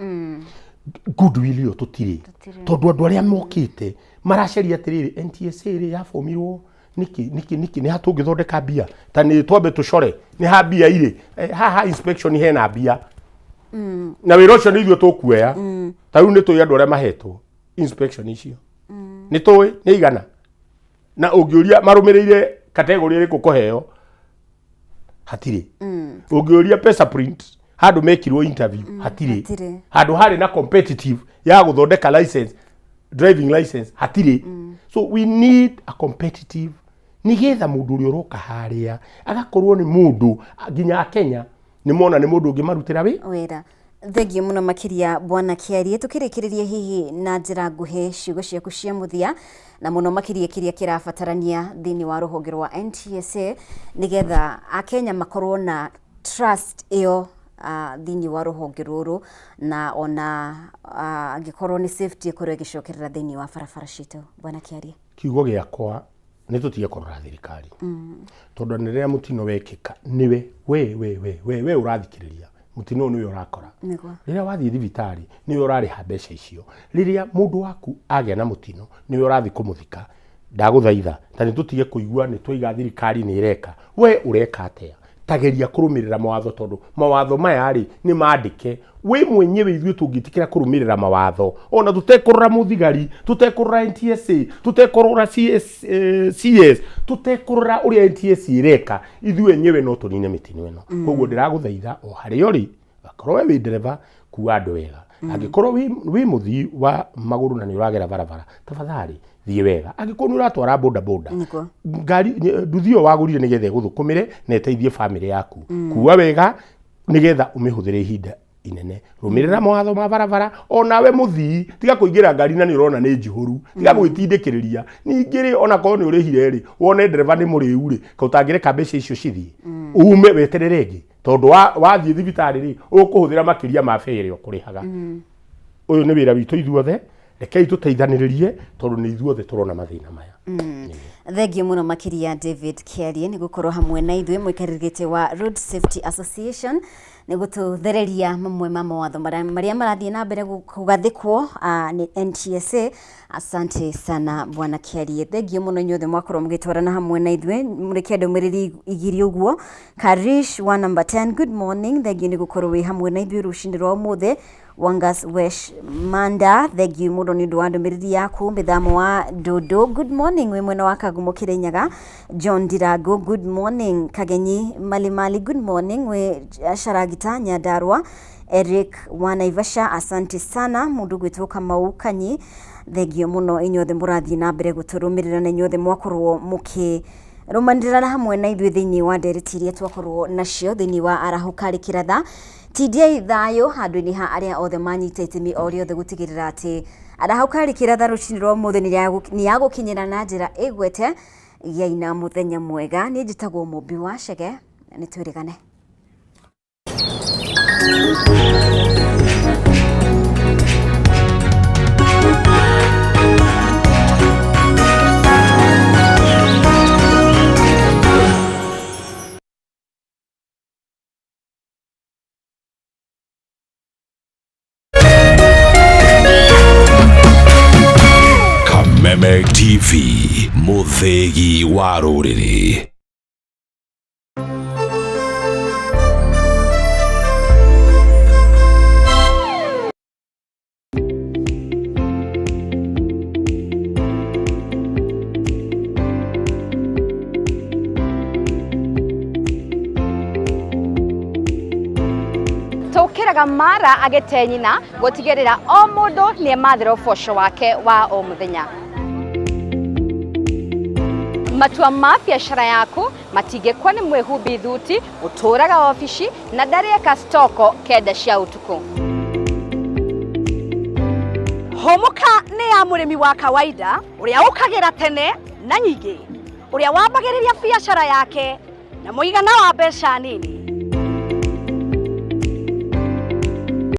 Goodwill ĩyo tũtirĩ, tondũ andũ arĩa mokĩte maracaria atĩrĩrĩ, NTSA rĩ yabomirwo nĩkĩ? Nĩkĩ? Nĩkĩ? Nĩ ha tũngĩthondeka mbia? Ta nĩ twambe tũcore nĩ ha mbia irĩ. Haha inspection hena mbia na wĩra ũcio nĩ ithuĩ tũkuoya. Ta rĩu nĩ tũĩ andũ arĩa mahetwo inspection icio, nĩ tũĩ nĩ igana, na ũngĩũria marũmĩrĩire category ĩrĩkũ kũheo, hatirĩ. Ũngĩũria Pesa Print handũ mekirwo interview, hatirĩ. Hatirĩ. Handũ harĩ na competitive ya gũthondeka license, driving license, hatirĩ. So we need a competitive nigetha mũndũ ũrĩa ũroka harĩa agakorwo nĩ mũndũ nginya Akenya nĩ mona nĩ mũndũ ũngĩmarutĩra wĩ wĩra. Thengiũ mũno makĩria, Bwana Kĩarie. Tũkĩrĩkĩrĩria, hihi na njĩra nguhĩ, ciugo ciaku cia mũthia na mũno makĩria kĩrĩa kĩrabatarania thĩinĩ wa rũhonge rwa NTSA nĩgetha Akenya makorwo na trust ĩyo thĩinĩ wa rũhonge rũrũ, na ona angĩkorwo nĩ safety ĩkorwo ĩgĩcokerera thĩinĩ wa barabara citũ, Bwana Kĩarie? Kiugo gĩakwa nĩ tũtige kũrora thirikari, tondũ nĩ rĩrĩa mũtino wekĩka nĩwe we we we we we ũrathikĩrĩria mũtino ũyũ, nĩwe ũrakora. Rĩrĩa wathiĩ thibitarĩ, nĩwe ũrarĩha mbeca icio. Rĩrĩa mũndũ waku agĩa na mũtino, nĩwe ũrathiĩ kũmũthika. Ndagũthaitha, ta nĩ tũtige kũigua nĩ twaiga thirikari nĩ ĩreka. We ũreka atĩa? Tageria kũrũmĩrĩra mawatho, tondũ mawatho maya rĩ nĩ mandĩke wĩ mwenyewe. Ithuĩ tũngĩtĩkĩra kũrũmĩrĩra mawatho, ona tũtekũrora mũthigari, tũtekũrora NTSA, tũtekũrora CS, CS, tũtekũrora ũrĩa NTSA ĩreka, ithuĩ enyewe no tũnine mĩtino ĩno. Koguo ndĩragũthaitha, o harĩa ũrĩ, akorwo we wĩ ndereba, kua andũ wega. Angĩkorwo wĩ mũthii wa magũrũ na nĩ ũragera barabara, tafadhali thiĩ wega. Angĩkorwo nĩ ũratwara boda boda, ngari nduthi ĩyo wagũrire nĩgetha ĩgũthũkũmĩre na ĩteithie famĩlĩ yaku, kua wega nĩgetha ũmĩhũthĩre ihinda inene. Rũmĩrĩra mawatho ma barabara. Onawe mũthii, tiga kũingĩra ngari na nĩ ũrona nĩ njihũru, tiga gwĩtindĩkĩrĩria. Ningĩ rĩ, ona korwo nĩ ũrĩhire rĩ, wone ndereba nĩ mũrĩu rĩ, ka ũtangĩreka mbeca icio cithiĩ, ume weterere ĩngĩ, tondũ wathiĩ thibitarĩ rĩ, ũkũhũthĩra makĩria ma fare ĩrĩa ũkũrĩhaga. Ũyũ nĩ wĩra witũ ithuothe, rekei tũteithanĩrĩrie, tondũ nĩ ithuothe tũrona mathĩna maya. Thengiũ mũno makĩria, David Kĩarie, nĩ gũkorwo hamwe na ithuĩ, mũikarĩri gĩtĩ wa Road Safety Association, nĩ gũtũthereria mamwe ma mawatho marĩa marathiĩ na mbere kũgathĩkwo nĩ NTSA. Asante sana, Bwana Kĩarie. Thengiũ mũno inyuothe mwakorwo mũgĩtwarana hamwe na ithuĩ. Mũrĩkia ndũmĩrĩri igiri ũguo. Karish wa number 10, good morning, thengiũ nĩ gũkorwo wĩ hamwe na ithuĩ rũcinĩ rwa ũmũthĩ. Wangas Wesh Manda, thengiũ mũno nĩ ũndũ wa ndũmĩrĩri yaku. Mĩthamo wa Ndũndũ, good morning, wĩ mwena wa Kagumo Kĩrĩnyaga. John Ndirango, good morning. Kagenyi Malimali, good morning, wĩ Sharagita Nyandarua. Eric wa Naivasha, asante sana. Mũndũ gwĩtwo Kamau Kanyi, thengio mũno inyuothe mũrathiĩ na mbere gũtũrũmĩrĩra na inyuothe mwakorwo mũkĩ rũmanĩrĩra na hamwe na ithuĩ thĩinĩ wa ndereti iria twakorwo nacio thĩinĩ wa Arahũka Rĩkĩratha. Tindiai thayũ handũ-inĩ ha arĩa othe manyita itemi o rĩothe gũtigĩrĩra atĩ Arahũka Rĩkĩratha rũcinĩ rwa ũmũthĩ nĩ yagũkinyĩra na njĩra ĩgwete. Gĩai na mũthenya mwega. Niĩ njĩtagwo Mũmbi wa Chege, nĩ twĩrĩgane. Kameme TV, mũthĩgi wa rũrĩrĩ. Tũkĩraga mara agĩte nyina gũtigĩrĩra o mũndũ nĩ emathĩra ũboco wake wa o mũthenya. Matua ma biacara yaku matingĩkwa nĩ mwĩhumbi thuti ũtũraga obici na ndarĩeka stoko 9 cia ũtukũ. Hũmũka nĩ ya mũrĩmi wa kawaida ũrĩa ũkagĩra tene na nyingĩ, ũrĩa wambagĩrĩria biacara yake na mũigana wa mbeca nini.